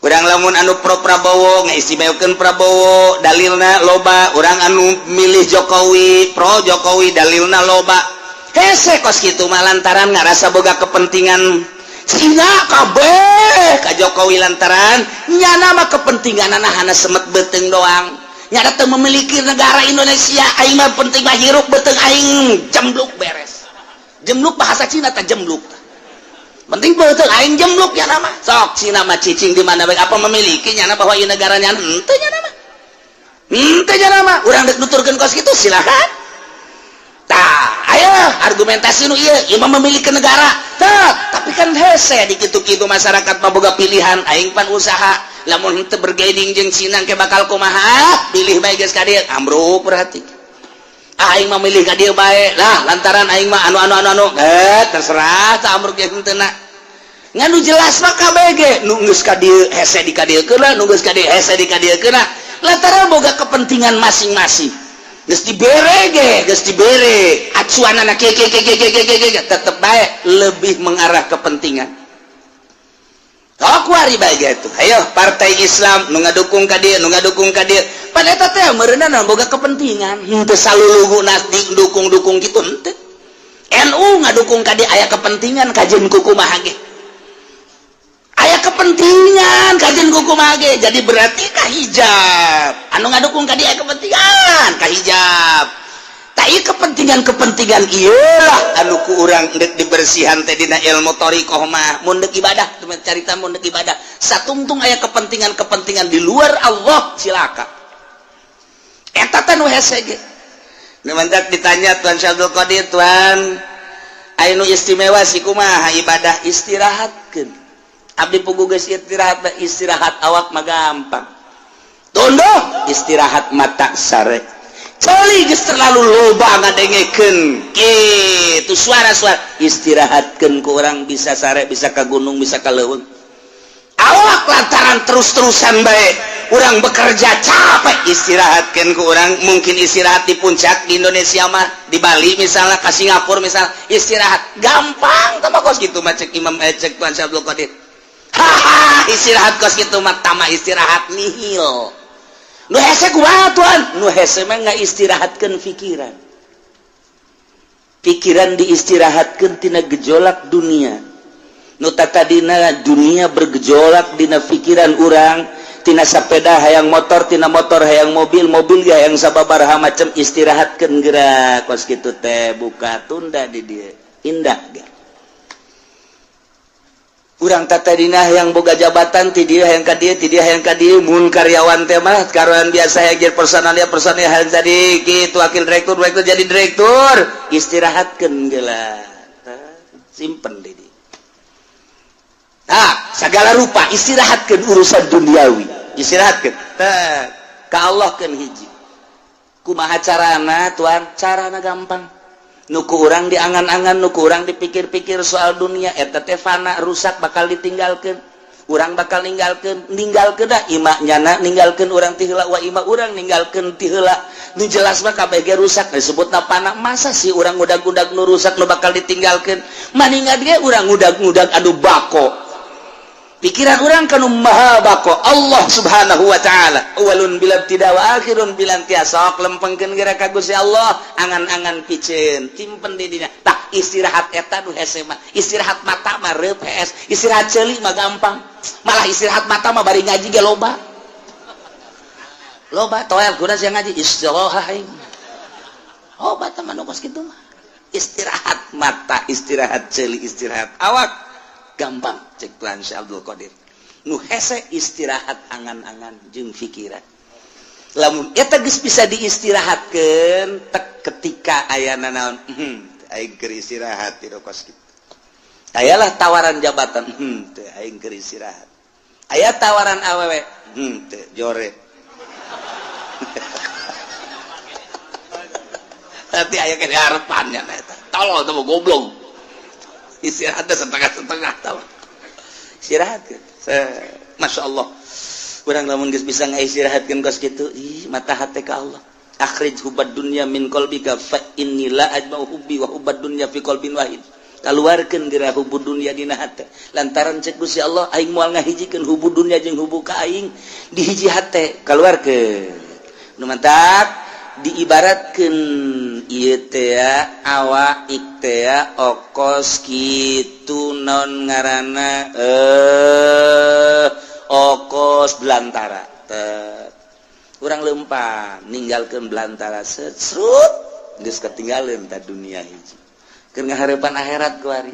Urang lamun anu pro Prabowo ngaistimewakeun Prabowo, dalilna loba. Urang anu milih Jokowi, pro Jokowi, dalilna loba. Hese kos kitu mah lantaran ngarasa boga kepentingan Cina kabeh ka Jokowi, lantaran nyana mah kepentingan hana semet beuteung doang, nyana teu memiliki negara Indonesia. Aing mah penting mah hirup beuteung aing jembluk, beres. Jembluk bahasa Cina tah, jembluk, penting beuteung aing jembluk. Nyana mah sok Cina mah cicing di mana bae, apa memiliki nyana bahwa ieu negaranya? Henteu, nyana mah. Henteu nya mah urang dek nuturkeun kos kitu silakan. Tah, ayo argumentasi nu ieu, ieu mah memiliki negara. Tah, tapi kan hese di kitu-kitu masyarakat mah boga pilihan, aing pan usaha. Lamun henteu bergaining jeung Cina ke bakal kumaha? Pilih bae geus ka dieu, ambruk berarti. Aing mah milih ka dieu bae. Lah, lantaran aing mah anu anu anu anu. Eh, terserah tah ambruk ge henteu na. Ngan nu jelas mah KBG nu geus ka dieu hese di ka dieu keuna, nu geus ka dieu hese di ka dieu keuna. Lantaran boga kepentingan masing-masing. Geus dibere ge, geus dibere acuanana ke ke ke ke ke ke ke tetep bae lebih mengarah kepentingan. Oh, kuari bae gitu. Ayo partai Islam nu ngadukung ka dieu, nu ngadukung ka dieu. Pan eta teh meureunna boga kepentingan. Henteu saluluguna dukung-dukung kitu henteu. NU ngadukung ka dieu aya kepentingan kajeun kumaha ge. Aya kepentingan kajeun kumaha ge. Jadi berarti ka hijab. Anu ngadukung ka dieu aya kepentingan ka hijab. Tak ieu kepentingan-kepentingan ieu lah anu ku urang deuk dibersihan teh dina ilmu thariqah mah. Mun deuk ibadah, carita mun deuk ibadah satungtung aya kepentingan-kepentingan di luar Allah cilaka. Eta teh nu hese ge. Nu mantak ditanya Tuan Syekh Abdul Qadir, Tuan aya nu istimewa sih kumaha ibadah istirahatkeun. Abdi pugu geus istirahat, istirahat awak mah gampang. Tunduh istirahat mata sare. Ceuli geus terlalu loba ngadengekeun kitu suara-suara istirahatkeun ku urang bisa sare, bisa ka gunung, bisa ka leuweung. Awak lantaran terus-terusan bae urang bekerja capek, istirahatkeun ku urang mungkin istirahat di puncak di Indonesia mah, di Bali misalnya, ka Singapura misalnya, istirahat gampang tah mah kos kitu mah cek Imam cek Tuan Syekh Abdul Qadir. Haha, istirahat kos kitu mah tama istirahat nihil. Nu hese kumaha Tuan? Nu hese mah ngaistirahatkeun pikiran. Pikiran diistirahatkeun tina gejolak dunia. Nu tatadina dunia bergejolak dina pikiran urang, tina sepeda hayang motor, tina motor hayang mobil, mobil ge hayang sababaraha macam, istirahatkeun gerak kos kitu teh buka tunda di dieu. Indah ge. Urang tatadina yang boga jabatan ti dieu hayang ka dieu, ti dieu hayang ka dieu, mun karyawan teh mah karyawan biasa hayang jadi personalia, personalia hayang jadi kitu wakil direktur, direktur jadi direktur, istirahatkeun geula. Simpen di dieu. Nah, segala rupa istirahatkeun urusan duniawi, istirahatkeun. Tah, ka Allah keun hiji. Kumaha carana Tuan? Carana gampang. Nu ku urang diangan-angan, nu ku urang dipikir-pikir soal dunia eta teh fana, rusak, bakal ditinggalkeun. Urang bakal ninggalkeun, ninggalkeun da ima nyana ninggalkeun urang ti heula wa ima urang ninggalkeun ti heula. Nu jelas mah kabeh ge rusak disebutna fana. Masa sih urang ngudag-ngudag nu rusak nu bakal ditinggalkeun? Maningan ge urang ngudag-ngudag anu bako. Pikiran urang kanu maha bako, Allah Subhanahu wa taala. Awalun bila ibtida wa akhirun bila intiha. Sok lempengkeun geura ka Gusti Allah, angan-angan piceun, simpen di dinya. Tah istirahat eta nu hese mah. Istirahat mata mah reup hees, istirahat ceuli mah gampang. Malah istirahat mata mah bari ngaji ge loba. Loba toel guna sia ngaji istirahat aing. Loba teh mah nu kos kitu mah. Istirahat mata, istirahat ceuli, istirahat awak gampang cek Tuhan Syekh Abdul Qadir. Nu hese istirahat angan-angan jeung pikiran. Lamun eta geus bisa diistirahatkeun tek ketika ayana naon, aing keur istirahat di kos kitu. Ayalah tawaran jabatan, teu aing keur istirahat. Aya tawaran awewe, teu jore. Nanti aya ke harapannya eta. Tolol teh goblok. Istirahat setengah-setengah tau. Istirahat kan. Masya Allah. Urang lamun geus bisa ngaistirahatkeun kos kitu, ih mata hate ka Allah. Akhrij hubbad dunya min qalbika fa inni la ajma'u hubbi wa hubbad dunya fi qalbin wahid. Kaluarkeun geura hubbud dunya dina hate. Lantaran cek Gusti Allah aing moal ngahijikeun hubbud dunya jeung hubbu ka aing di hiji hate. Kaluarkeun. Nu mantak diibaratkeun ieu teh awak teh okos kitu non ngaranna okos belantara. Urang lempang ninggalkeun belantara serut geus ketinggalan ta dunia hiji. Keur ngaharepan akhirat kuari.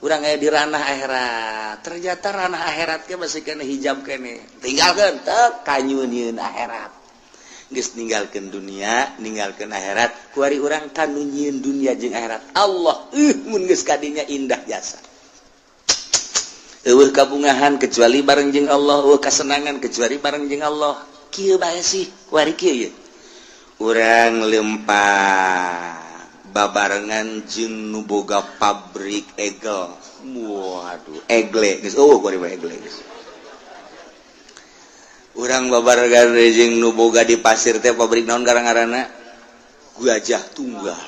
Urang aya di ranah akhirat. Ternyata ranah akhirat ge masih kena hijab kene. Tinggalkeun teu kanyunieun akhirat. Geus ninggalkeun dunia, ninggalkeun akhirat, kuari urang kanu nyieun dunia jeung akhirat. Allah mun geus kadinya indah jasa. Eueuh kabungahan kecuali bareng jeung Allah, eueuh kasenangan kecuali bareng jeung Allah. Kieu bae sih, kuari kieu ye. Urang lempah babarengan jeung nu boga pabrik egel. Waduh, egle geus eueuh kuari mah egle geus. Urang babarengan jeung nu boga di pasir teh pabrik naon garang-garana? Gajah Tunggal.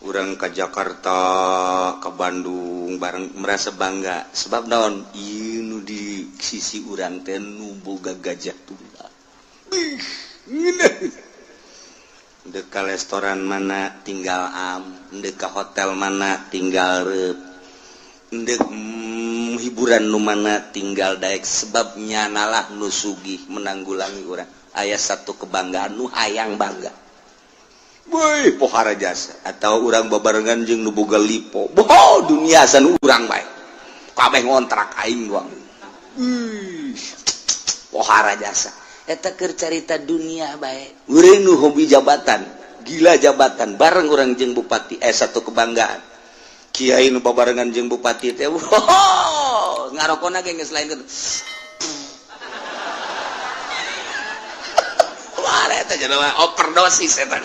Urang ke Jakarta, ke Bandung bareng merasa bangga sebab naon? Ieu nu di sisi urang teh nu boga Gajah Tunggal. Dek ka restoran mana tinggal am, dek ka hotel mana tinggal reup, dek hiburan nu mana tinggal daek, sebabnya nalah nu sugih menanggulangi urang. Aya satu kebanggaan nu hayang bangga. Woi, pohara jasa atau urang babarengan jeung nu boga lipo. Boh, dunia san urang bae. Kabeh ngontrak aing doang. Pohara jasa. Eta keur carita dunia bae. Urang nu hobi jabatan, gila jabatan, bareng urang jeung bupati satu kebanggaan. Kiai nu babarengan jeung bupati teh, wow, ngarokona ge geus lain kitu. Wah, eta jelema overdosis eta.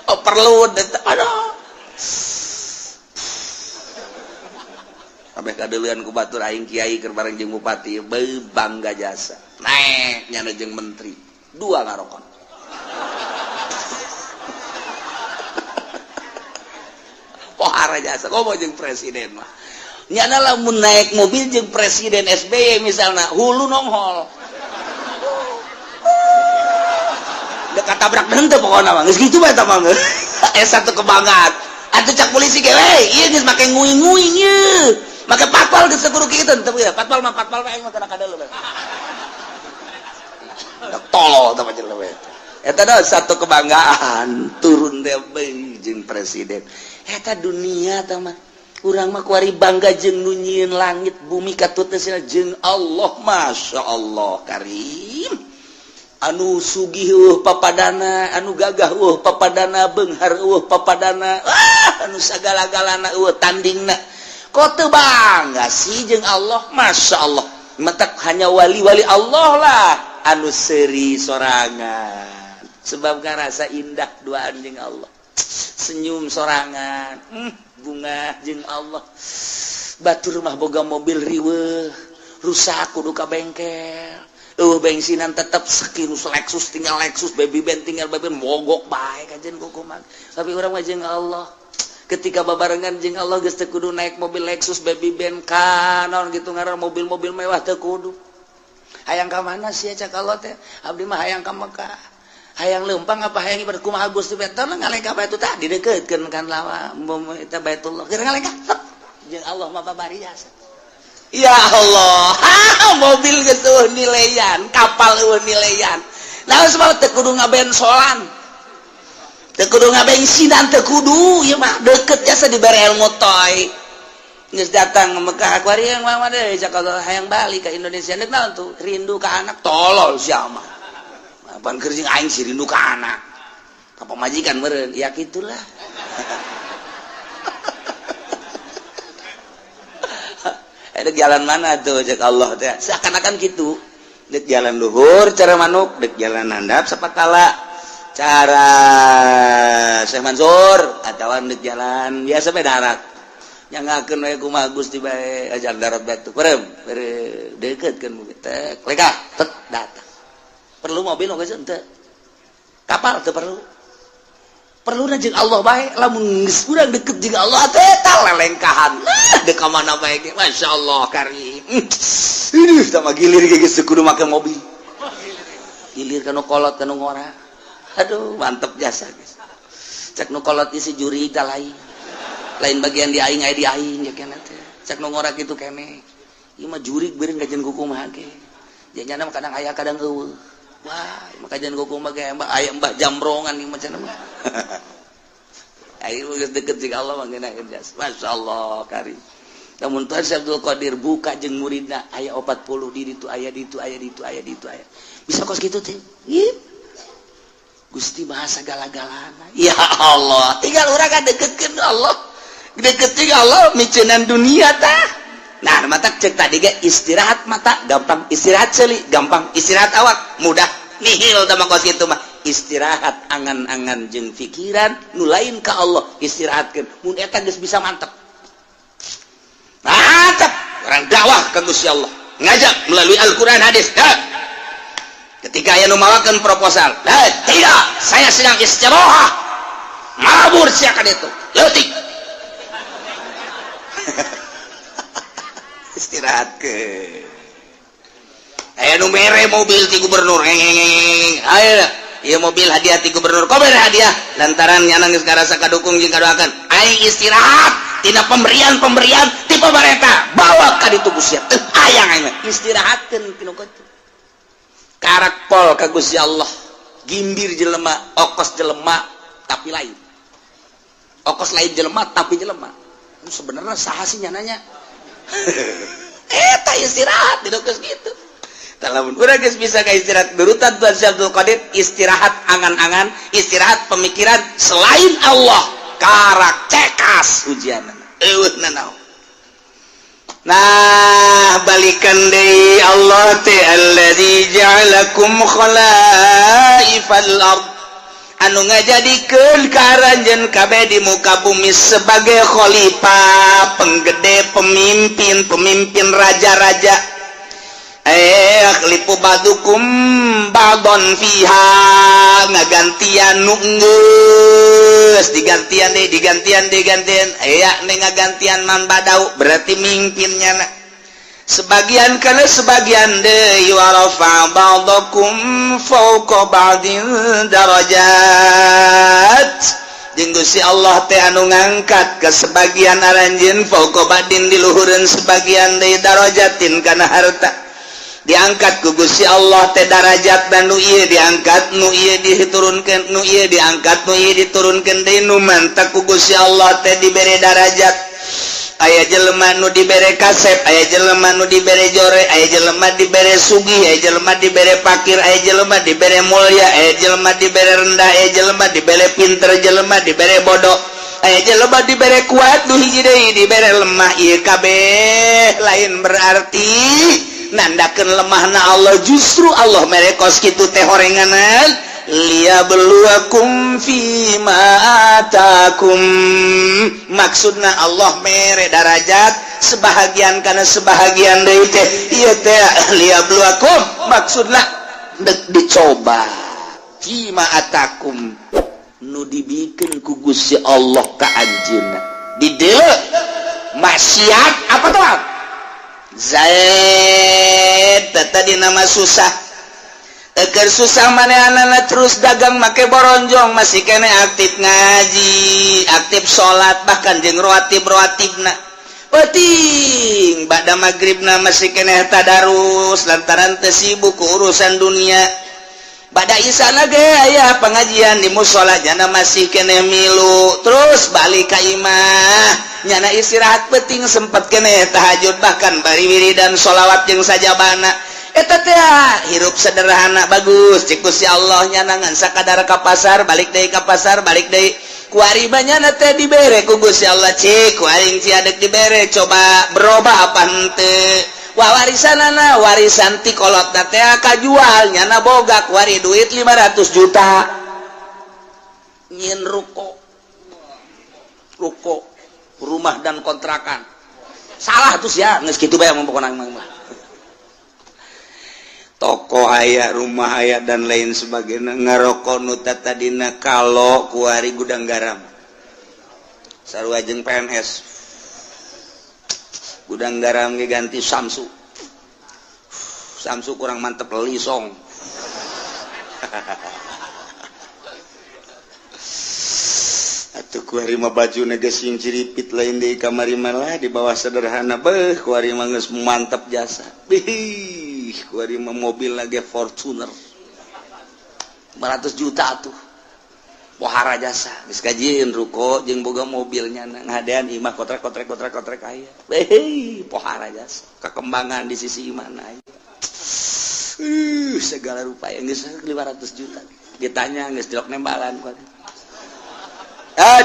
Overload eta. Aduh. Kabeh kadeuleun ku batur aing kiai keur bareng jeung bupati, beuh bangga jasa. Naek nyana jeung menteri, dua ngarokon. Pohara jasa komo jeung presiden mah. Nyana lamun naik mobil jeung presiden SBY misalna, hulu nonghol. Dek katabrak henteu pokona mah. Geus kitu bae eta mah. Satu kebanggaan. Atuh cak polisi ge we, ieu geus make nguing-nguing ieu. Make patpal geus kudu kitu teu ya. Patpal mah patpal bae mah kana kadeuleu bae. Tolol tah jelema eta. Eta dah satu kebanggaan turun teh jeung presiden. Eta dunia tah mah. Urang mah kuari bangga jeung nu nyieun langit bumi katut teh jeung Allah, Masya Allah Karim. Anu sugih eueuh papadana, anu gagah eueuh papadana, beunghar eueuh papadana, anu sagala-galana eueuh tandingna. Kok teu bangga sih jeung Allah, Masya Allah. Matak hanya wali-wali Allah lah anu seuri sorangan. Sebab ngarasa indah duaan jeung Allah. Senyum sorangan, bunga jeung Allah. Batur mah boga mobil riweuh, rusak kudu ka bengkel. Bensinan tetep sekirus Lexus tinggal Lexus, baby band tinggal baby band, mogok bae kajen kukuman. Tapi urang mah jeung Allah. Ketika babarengan jeung Allah geus teu kudu naik mobil Lexus, baby band ka naon gitu ngaran mobil-mobil mewah teu kudu. Hayang ka mana sih cak Allah teh? Abdi mah hayang ka Mekah. Hayang leumpang apa hayang ibadah kumaha Gusti teh ngalengkah bae tah didekeutkeun kan lawa eta Baitullah. Keur ngalengkah jeung Allah mah babari jasa. Ya Allah, mobil geus eueuh nileyan, kapal eueuh nileyan. Nah, sebab teu kudu ngabensolan. Teu kudu ngabensinan, teu kudu ieu mah deukeut jasa dibere ilmu toy. Geus datang ke Mekah kuari yang mah deui cak Allah hayang balik ka Indonesia. Deuk naon tuh? Rindu ka anak, tolol sia mah. Apaan keur jeung aing sih rindu ka anak. Ka pamajikan meureun, ya kitulah. Dek jalan mana tuh cek Allah teh seakan-akan gitu. Dek jalan luhur cara manuk, dek jalan handap sapatala cara Syekh Mansur atawa dek jalan biasa bae darat. Nyangakeun we kumaha Gusti bae ajar darat batu. Perem, dekeutkeun mobil teh lekah tet datang. Perlu mobil geus henteu. Kapal teu perlu. Perlu jeung Allah bae lamun geus urang deket jeung Allah teh ta lelengkahan. Nah, deuk ka mana bae ge masyaallah karim. Ih, tah mah gilir ge geus kudu make mobil. Gilir ka nu kolot ka nu ngora. Aduh, mantep jasa geus. Cek nu kolot isi juri tah lain. Lain bagian di aing aya di aing ya keneh teh. Cek nu ngora kitu keneh. Ieu mah jurig beureun kajian kumaha ge. Janyana mah kadang aya kadang eueuh. Wah, maka jangan kuku mah kayak aya mbah jambrongan ieu macam mah. Ayo geus deket jeung Allah mah ngeunah jasa. Masyaallah karim. Namun Tuan Syekh Abdul Qadir buka jeung muridna, aya 40 di ditu, aya di ditu, aya di ditu, aya di ditu, aya. Bisa kos kitu teh. Ieu Gusti bahasa gala-galana. Ya Allah, tinggal urang kan deketkeun Allah. Deket jeung Allah miceunan dunia tah. Nah, mata cek tadi ge istirahat mata gampang, istirahat ceuli gampang, istirahat awak mudah. Nihil tah mah kos kitu mah. Istirahat angan-angan jeung pikiran nu lain ka Allah istirahatkeun. Mun eta geus bisa mantep. Mantap, orang dakwah ke Gusti Allah, ngajak melalui Al-Quran, hadis. Ha. Ketika aya nu mawakeun proposal, "Eh, tidak, saya sedang istirahat." Mabur sia ka ditu. Leutik. Istirahat ke. Aya nu mere mobil ti gubernur. Ngeng, ayo, ieu mobil hadiah ti gubernur. Kok mere hadiah? Lantaran nyana geus ngarasa kadukung jeung kadoakeun. Aing istirahat tina pemberian-pemberian ti pemerintah. Bawa ka ditu Gusti. Teu hayang aing mah. Istirahatkeun tinu kitu. Karak pol ka Gusti Allah. Gimbir jelema, okos jelema tapi lain. Okos lain jelema tapi jelema. Sebenarnya saha sih nyananya? Eta istirahat di geus kitu. Lamun urang geus bisa ka istirahat nurutan Tuhan Syekh Abdul Qadir, istirahat angan-angan, istirahat pemikiran selain Allah, karak cekas ujianna. Eueuh nanaon. Nah, balikan deui Allah teh alladzi ja'alakum khalaifal ard, anu ngajadikeun ka aranjeun kabeh di muka bumi sebagai khalifah, penggede, pemimpin, pemimpin raja-raja. Yakhlifu ba'dukum ba'don fiha, ngagantian nu geus digantian deui, digantian, digantian, aya nih ngagantian man badau, berarti mimpinnya na sebagian kana sebagian deui. Wa rafa ba'dakum fawqa ba'din darajat, jeung Gusti Allah teh anu ngangkat ke sebagian aranjeun, fawqa ba'din di luhureun sebagian deui, darajatin kana harta. Diangkat ku Gusti Allah teh darajat, dan nu ieu diangkat, nu ieu diturunkeun, nu ieu diangkat, nu ieu diturunkeun deui. Nu mantak ku Gusti Allah teh dibere darajat, aya jelema nu dibere kasep, aya jelema nu dibere jore, aya jelema dibere sugih, aya jelema dibere pakir, aya jelema dibere mulia, aya jelema dibere rendah, aya jelema dibere pinter, jelema dibere bodoh, aya jelema dibere kuat, nu hiji deui dibere lemah. Ieu kabeh lain berarti nandakeun lemahna Allah, justru Allah mere kos kitu teh horenganan liyabluwakum fima atakum. Maksudna Allah mere darajat sebahagian karena sebahagian deui teh ieu teh liyabluwakum, maksudna dek dicoba, fima atakum, nu dibikeun ku Gusti Allah ka anjeunna. Di dieu maksiat apa tuh Zaid tadi nama susah. Eker susah manehna terus dagang make boronjong, masih kene aktif ngaji, aktif salat, bahkan jeung rawatib rawatibna penting ba'da maghribna masih kene tadarus lantaran teu sibuk ku urusan dunia. Ba'da isana ge aya pengajian di musola, jana masih kene milu. Terus balik ka imah, nyana istirahat penting sempet kene tahajud, bahkan bari wiridan sholawat jeung sajabana. Eta teh hirup sederhana bagus cek Gusti Allah. Nyana ngan sakadar ka pasar, balik deui, ka pasar, balik deui. Kuari nyana teh dibere ku Gusti Allah, cik ku aing sia dek dibere, coba berubah apa henteu. Wah, warisanana, warisan ti kolot teh kajual, nyana boga kuari duit 500 juta, nyieun ruko, ruko rumah dan kontrakan. Salah tuh ya, geus kitu bae pokona mah. Toko aya, rumah aya, dan lain sebagainya. Ngarokok nu tadina kalau kuari Gudang Garam, sarua jeung PNS. Gudang Garam ge ganti Samsu, Samsu kurang mantep, Lisong. Atuh kuari mah baju geus sing ciripit, lain di kamari malah di bawah sederhana. Beuh, kuari mah geus mantep jasa. Bih, kuari mah mobil lagi Fortuner 500 juta tuh. Pohara jasa geus kajieun ruko jeung boga mobilnya, ngadean imah kotrek kotrek kotrek kotrek aya. Hei, pohara jasa kekembangan di sisi imahna aya. Segala rupa yang geus 500 juta. Ditanya geus dilok nembalan ku. Eh,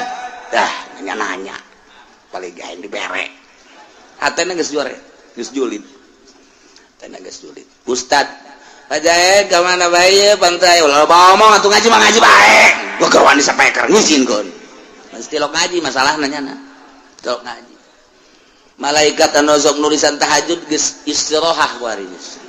dah nanya-nanya. Paling gaeng dibere. Hatena geus juare, geus julid. Hatena geus julid. Ustad, Pak Jaed ka mana bae pantai ulah ngomong atuh, ngaji mah ngaji bae. Gua keur wani sapeker ngizinkeun. Mesti lok ngaji masalahna nyana. Lok ngaji. Malaikat anu sok nulisan tahajud geus istirahat ku ari geus.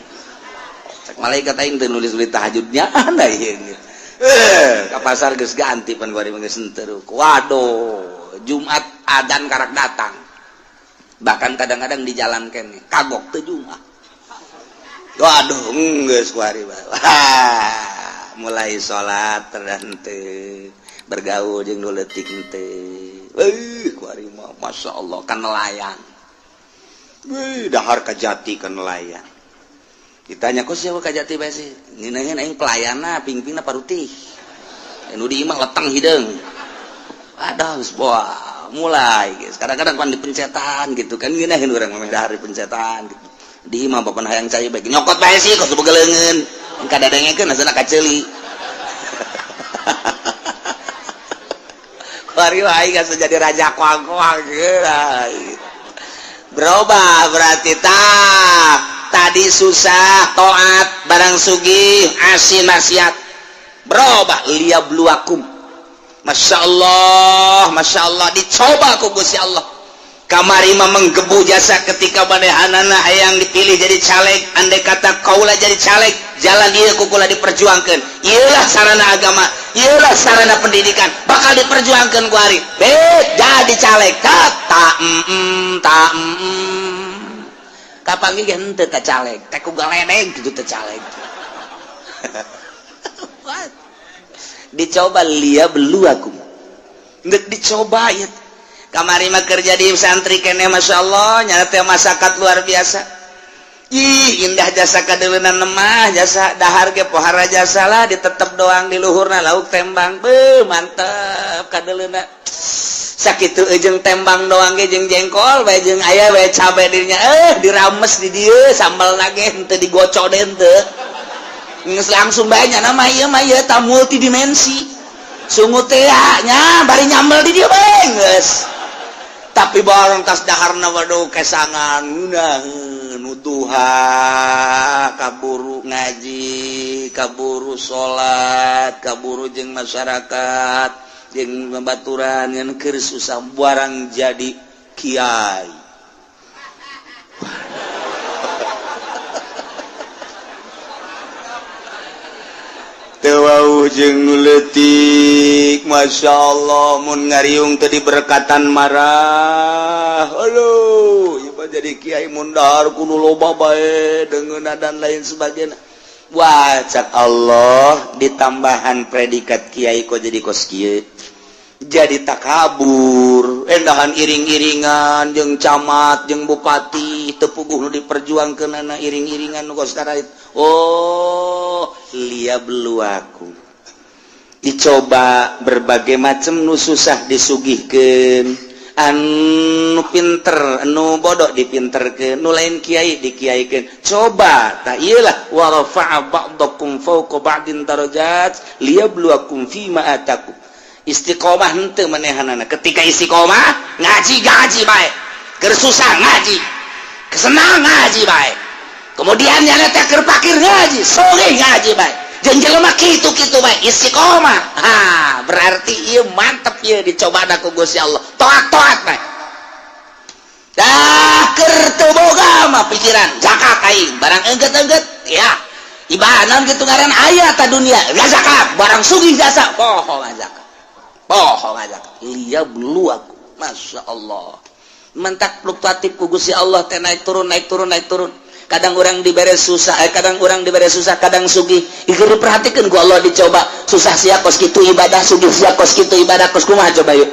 Cek malaikat, aing teu nulis-nulis tahajudnya anda ieu. Eh, ka pasar geus ganti pan ku ari geus henteu. Waduh, Jumat adan karak datang. Bahkan kadang-kadang di jalan kene kagok teu Jumat. Waduh, geus kuari. Wah, mulai salat terhente, bergaul jeung nu leutik teh. Euy, kuari mah Masya Allah kan nelayan. Wih, dahar kajati kan nelayan. Ditanya kok siapa kajati bae sih? Ngeunaheun aing pelayanna, pingpingna parutih. Nu di imah leteng hideung. Aduh, geus wah, mulai geus. Kadang-kadang pan dipencetan gitu kan, ngeunaheun urang mah dahar dipencetan gitu. Di imah bapak hayang cai bae nyokot bae sih kos boga leungeun. Kadadengekeun asana kaceuli. Kuari wae geus jadi raja koang-koang. Berubah berarti tak tadi susah toat, barang sugih asin maksiat. Berubah liyabluwakum. Masya Allah, Masya Allah, dicoba ku Gusti Allah. Kamari mah menggebu jasa ketika manehanana hayang dipilih jadi caleg. Andai kata kaula jadi caleg, jalan ieu ku kula diperjuangkan, ieulah sarana agama, ieulah sarana pendidikan, bakal diperjuangkan ku ari. Bet jadi caleg tak tak tak kapanggih ge henteu ka caleg teh ku galedeg kitu teh caleg. Dicoba liyabluwakum, geus dicoba ieu. Kamari mah kerja di santri kene, Masya Allah, nyata teh masakat luar biasa. Ih, indah jasa kadeleunan mah jasa dahar ge pohara jasa lah, ditetep doang di luhurna lauk tembang. Beuh, mantep kadeleuna sakitu jeung tembang doang ge, jeung jengkol bae, jeung aya bae cabe dirinya, eh dirames di dieu sambal ge henteu digocok deh, henteu geus langsung bae nya nama ieu mah, ieu ta multidimensi sungut teh nya bari nyambel di dieu bae geus. Tapi barang tas daharna, waduh, kesangan ngeunaheun duha, kaburu ngaji, kaburu salat, kaburu jeung masyarakat, jeung babaturan ngan keur susah. Barang jadi kiai teu jeung nu leutik. Masya Allah, mun ngariung teu diberkatan marah. Aduh, ieu mah jadi kiai mun dahar kudu loba bae deungeunna dan lain sebagainya. Wah, cak Allah ditambahan predikat kiai kok jadi kos kieu, jadi takabur, endahan iring-iringan jeung camat jeung bupati, teu puguh nu diperjuangkeunana iring-iringan nu kos karait. Oh, liyabluwakum, dicoba berbagai macam, nu susah disugihkeun, anu pinter, anu bodoh dipinterkeun, nu lain kiai dikiaikeun. Coba tak iyalah, wa rafa'a ba'dakum fawqa ba'din darajat liyabluwakum fima atakum. Istiqomah henteu manehanana. Ketika istiqomah ngaji, ngaji bae, keur susah ngaji, kesenang ngaji bae, kemudian nyana teh keur pakir ngaji, sore ngaji bae, jeung jelema kitu-kitu bae istiqomah. Ha, berarti ieu mantep, ieu dicoba ku Gusti Allah, toat-toat bae. Dah keur teu boga mah pikiran zakat aing, barang engget-engget ya ibadah gitu, ngaran aya ta dunia ya zakat, barang sugih jasa poho zakat, poho zakat. Liyabluwakum. Masya Allah, mentak fluktuatif ku Gusti Allah teh, naik turun, naik turun, naik turun. Kadang orang dibere susah, eh, kadang orang dibere susah, kadang sugih. Ieu diperhatikan ku Allah, dicoba susah sia kos kitu ibadah, sugih sia kos kitu ibadah, kos kumaha coba yuk.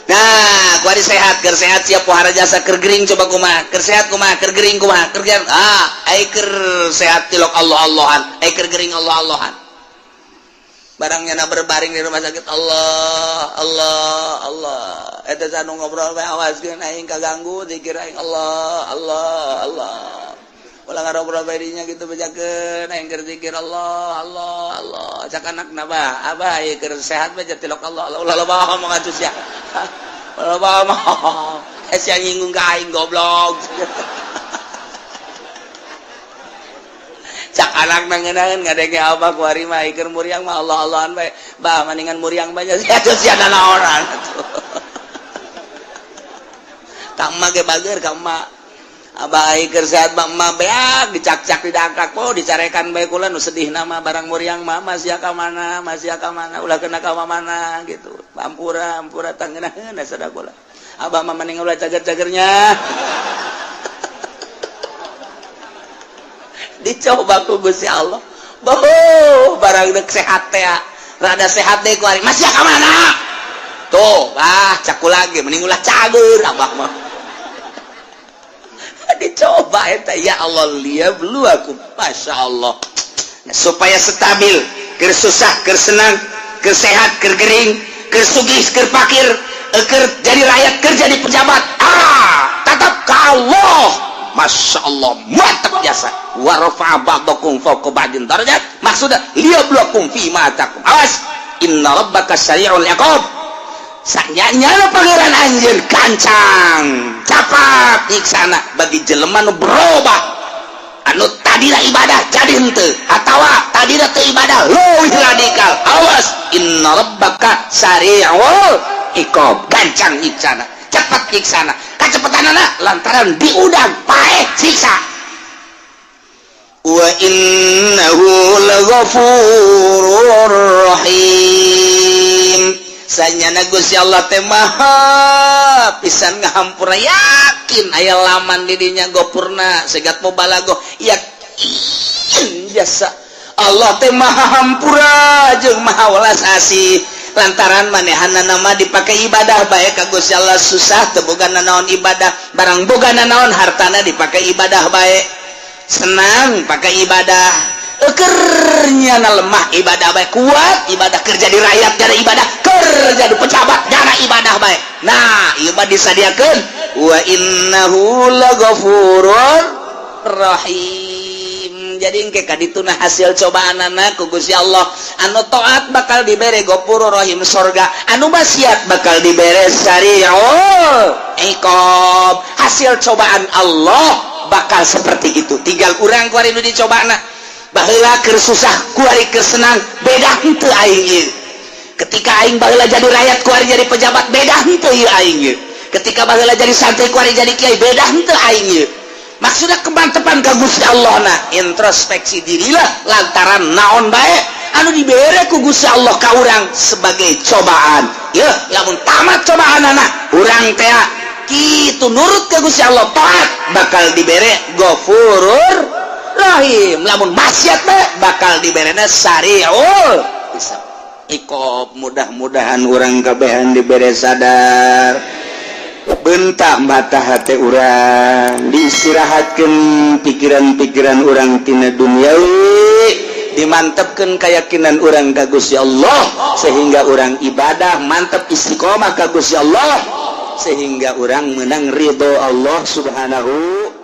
Nah, kuari sehat, keur sehat sia pohara jasa, keur gering coba kumaha, keur sehat kumaha, keur gering kumaha, keur ah, ai keur sehat tilok Allah Allahan, ai keur gering Allah Allahan. Barangnya na berbaring di rumah sakit, Allah, Allah, Allah. Eta anu ngobrol bae, awaskeun aing kaganggu zikir aing. Allah, Allah, Allah. Ulah ngarobrol bae dinya gitu, bejakeun aing keur zikir, Allah, Allah, Allah. Cak anakna, "Bah, abah ieu keur sehat bae tilok Allah, Allah." Ulah loba ngomong atuh sia, ulah loba ngomong, sia nyinggung ka aing, goblok. Cak anak nangenaeun ngadenge abah kuari mah keur muriang mah Allah Allahan bae. "Bah, mendingan muriang bae sia atuh, sia nanaonan atuh." Ka emak ge bager ka emak. Abah keur sehat mah emak beak dicakcak, didangkak po, dicarekan bae. Kula nu sedih nama barang muriang mah masih ka mana, masih ka mana, ulah kena ka mana gitu. Ampura, ampura, tangeunaheun sada kula. Abah mah mending ulah cager-cagernya. Dicoba ku Gusti Allah. Boh, barang dek sehat teh, rada sehat deh kuari masih ka mana tuh, bah, caku lagi mending ulah cager abah mah. Dicoba eta, ya Allah, liyabluwakum, Masya Allah. Nah, supaya stabil keur susah, keur senang, keur sehat, keur gering, keur sugih, keur pakir, keur jadi rakyat, keur jadi pejabat, ah, tetap ke Allah. Masya Allah, mantap jasa. Wa rafa'a ba'dakum fawqa ba'din darajat, maksudnya liyabluwakum fi ma atakum. Awas, inna rabbaka sari'ul iqab. Sanyanya Pangeran anjeun gancang capat nyiksana bagi jelema nu berubah, anu tadina ibadah jadi henteu, atawa tadina teu ibadah leuwih radikal. Awas, inna rabbaka sari'ul iqab, gancang nyiksana, cepat nyiksana. Kacepetanana lantaran diudang paeh siksa. Wa innahu laghafurur rahim. Sanyana Gusti Allah teh maha pisan ngahampura. Yakin aya laman di dinya gopurna segat mubalago, yakin jasa Allah teh maha hampura jeung maha welas asih. Lantaran manehana nama dipakai ibadah bae ka Gusti Allah. Susah teu boga nanaon, ibadah. Barang boga nanaon, hartana dipakai ibadah bae. Senang, pakai ibadah. Ekernya na lemah, ibadah bae. Kuat, ibadah. Kerja di rakyat jana ibadah, kerja di pejabat jana ibadah bae. Nah, ieu mah disadiakeun wa innahu laghafurur rahim. Jadi engke kadituna hasil cobaan anak ku Gusti Allah. Anu taat bakal dibere Ghafurur Rahim, sorga. Anu maksiat bakal dibere sari'ul iqab. Hasil cobaan Allah bakal seperti itu. Tinggal urang kuari nu dicobana. Baheula keur susah, kuari keur senang, beda henteu aing ieu? Ketika aing baheula jadi rakyat, kuari jadi pejabat, beda henteu ieu aing ieu? Ketika baheula jadi santri, kuari jadi kiai, beda henteu aing ieu? Maksudnya kemantepan ka Gusti Allah. Nah, introspeksi dirilah lantaran naon bae anu dibere ku Gusti Allah ka urang sebagai cobaan ya. Lamun tamat cobaan anak urang teh kitu nurut ke Gusti Allah, taat, bakal dibere Ghafurur Rahim. Lamun maksiat bae bakal diberena sariul hisab, iqab. Mudah-mudahan urang kabehan dibere sadar, bentak mata hati urang, diistirahatkan pikiran-pikiran urang tina duniawi, dimantapkan keyakinan urang ka Gusti Allah sehingga urang ibadah mantap, istiqomah ka Gusti Allah, sehingga urang menang ridho Allah Subhanahu.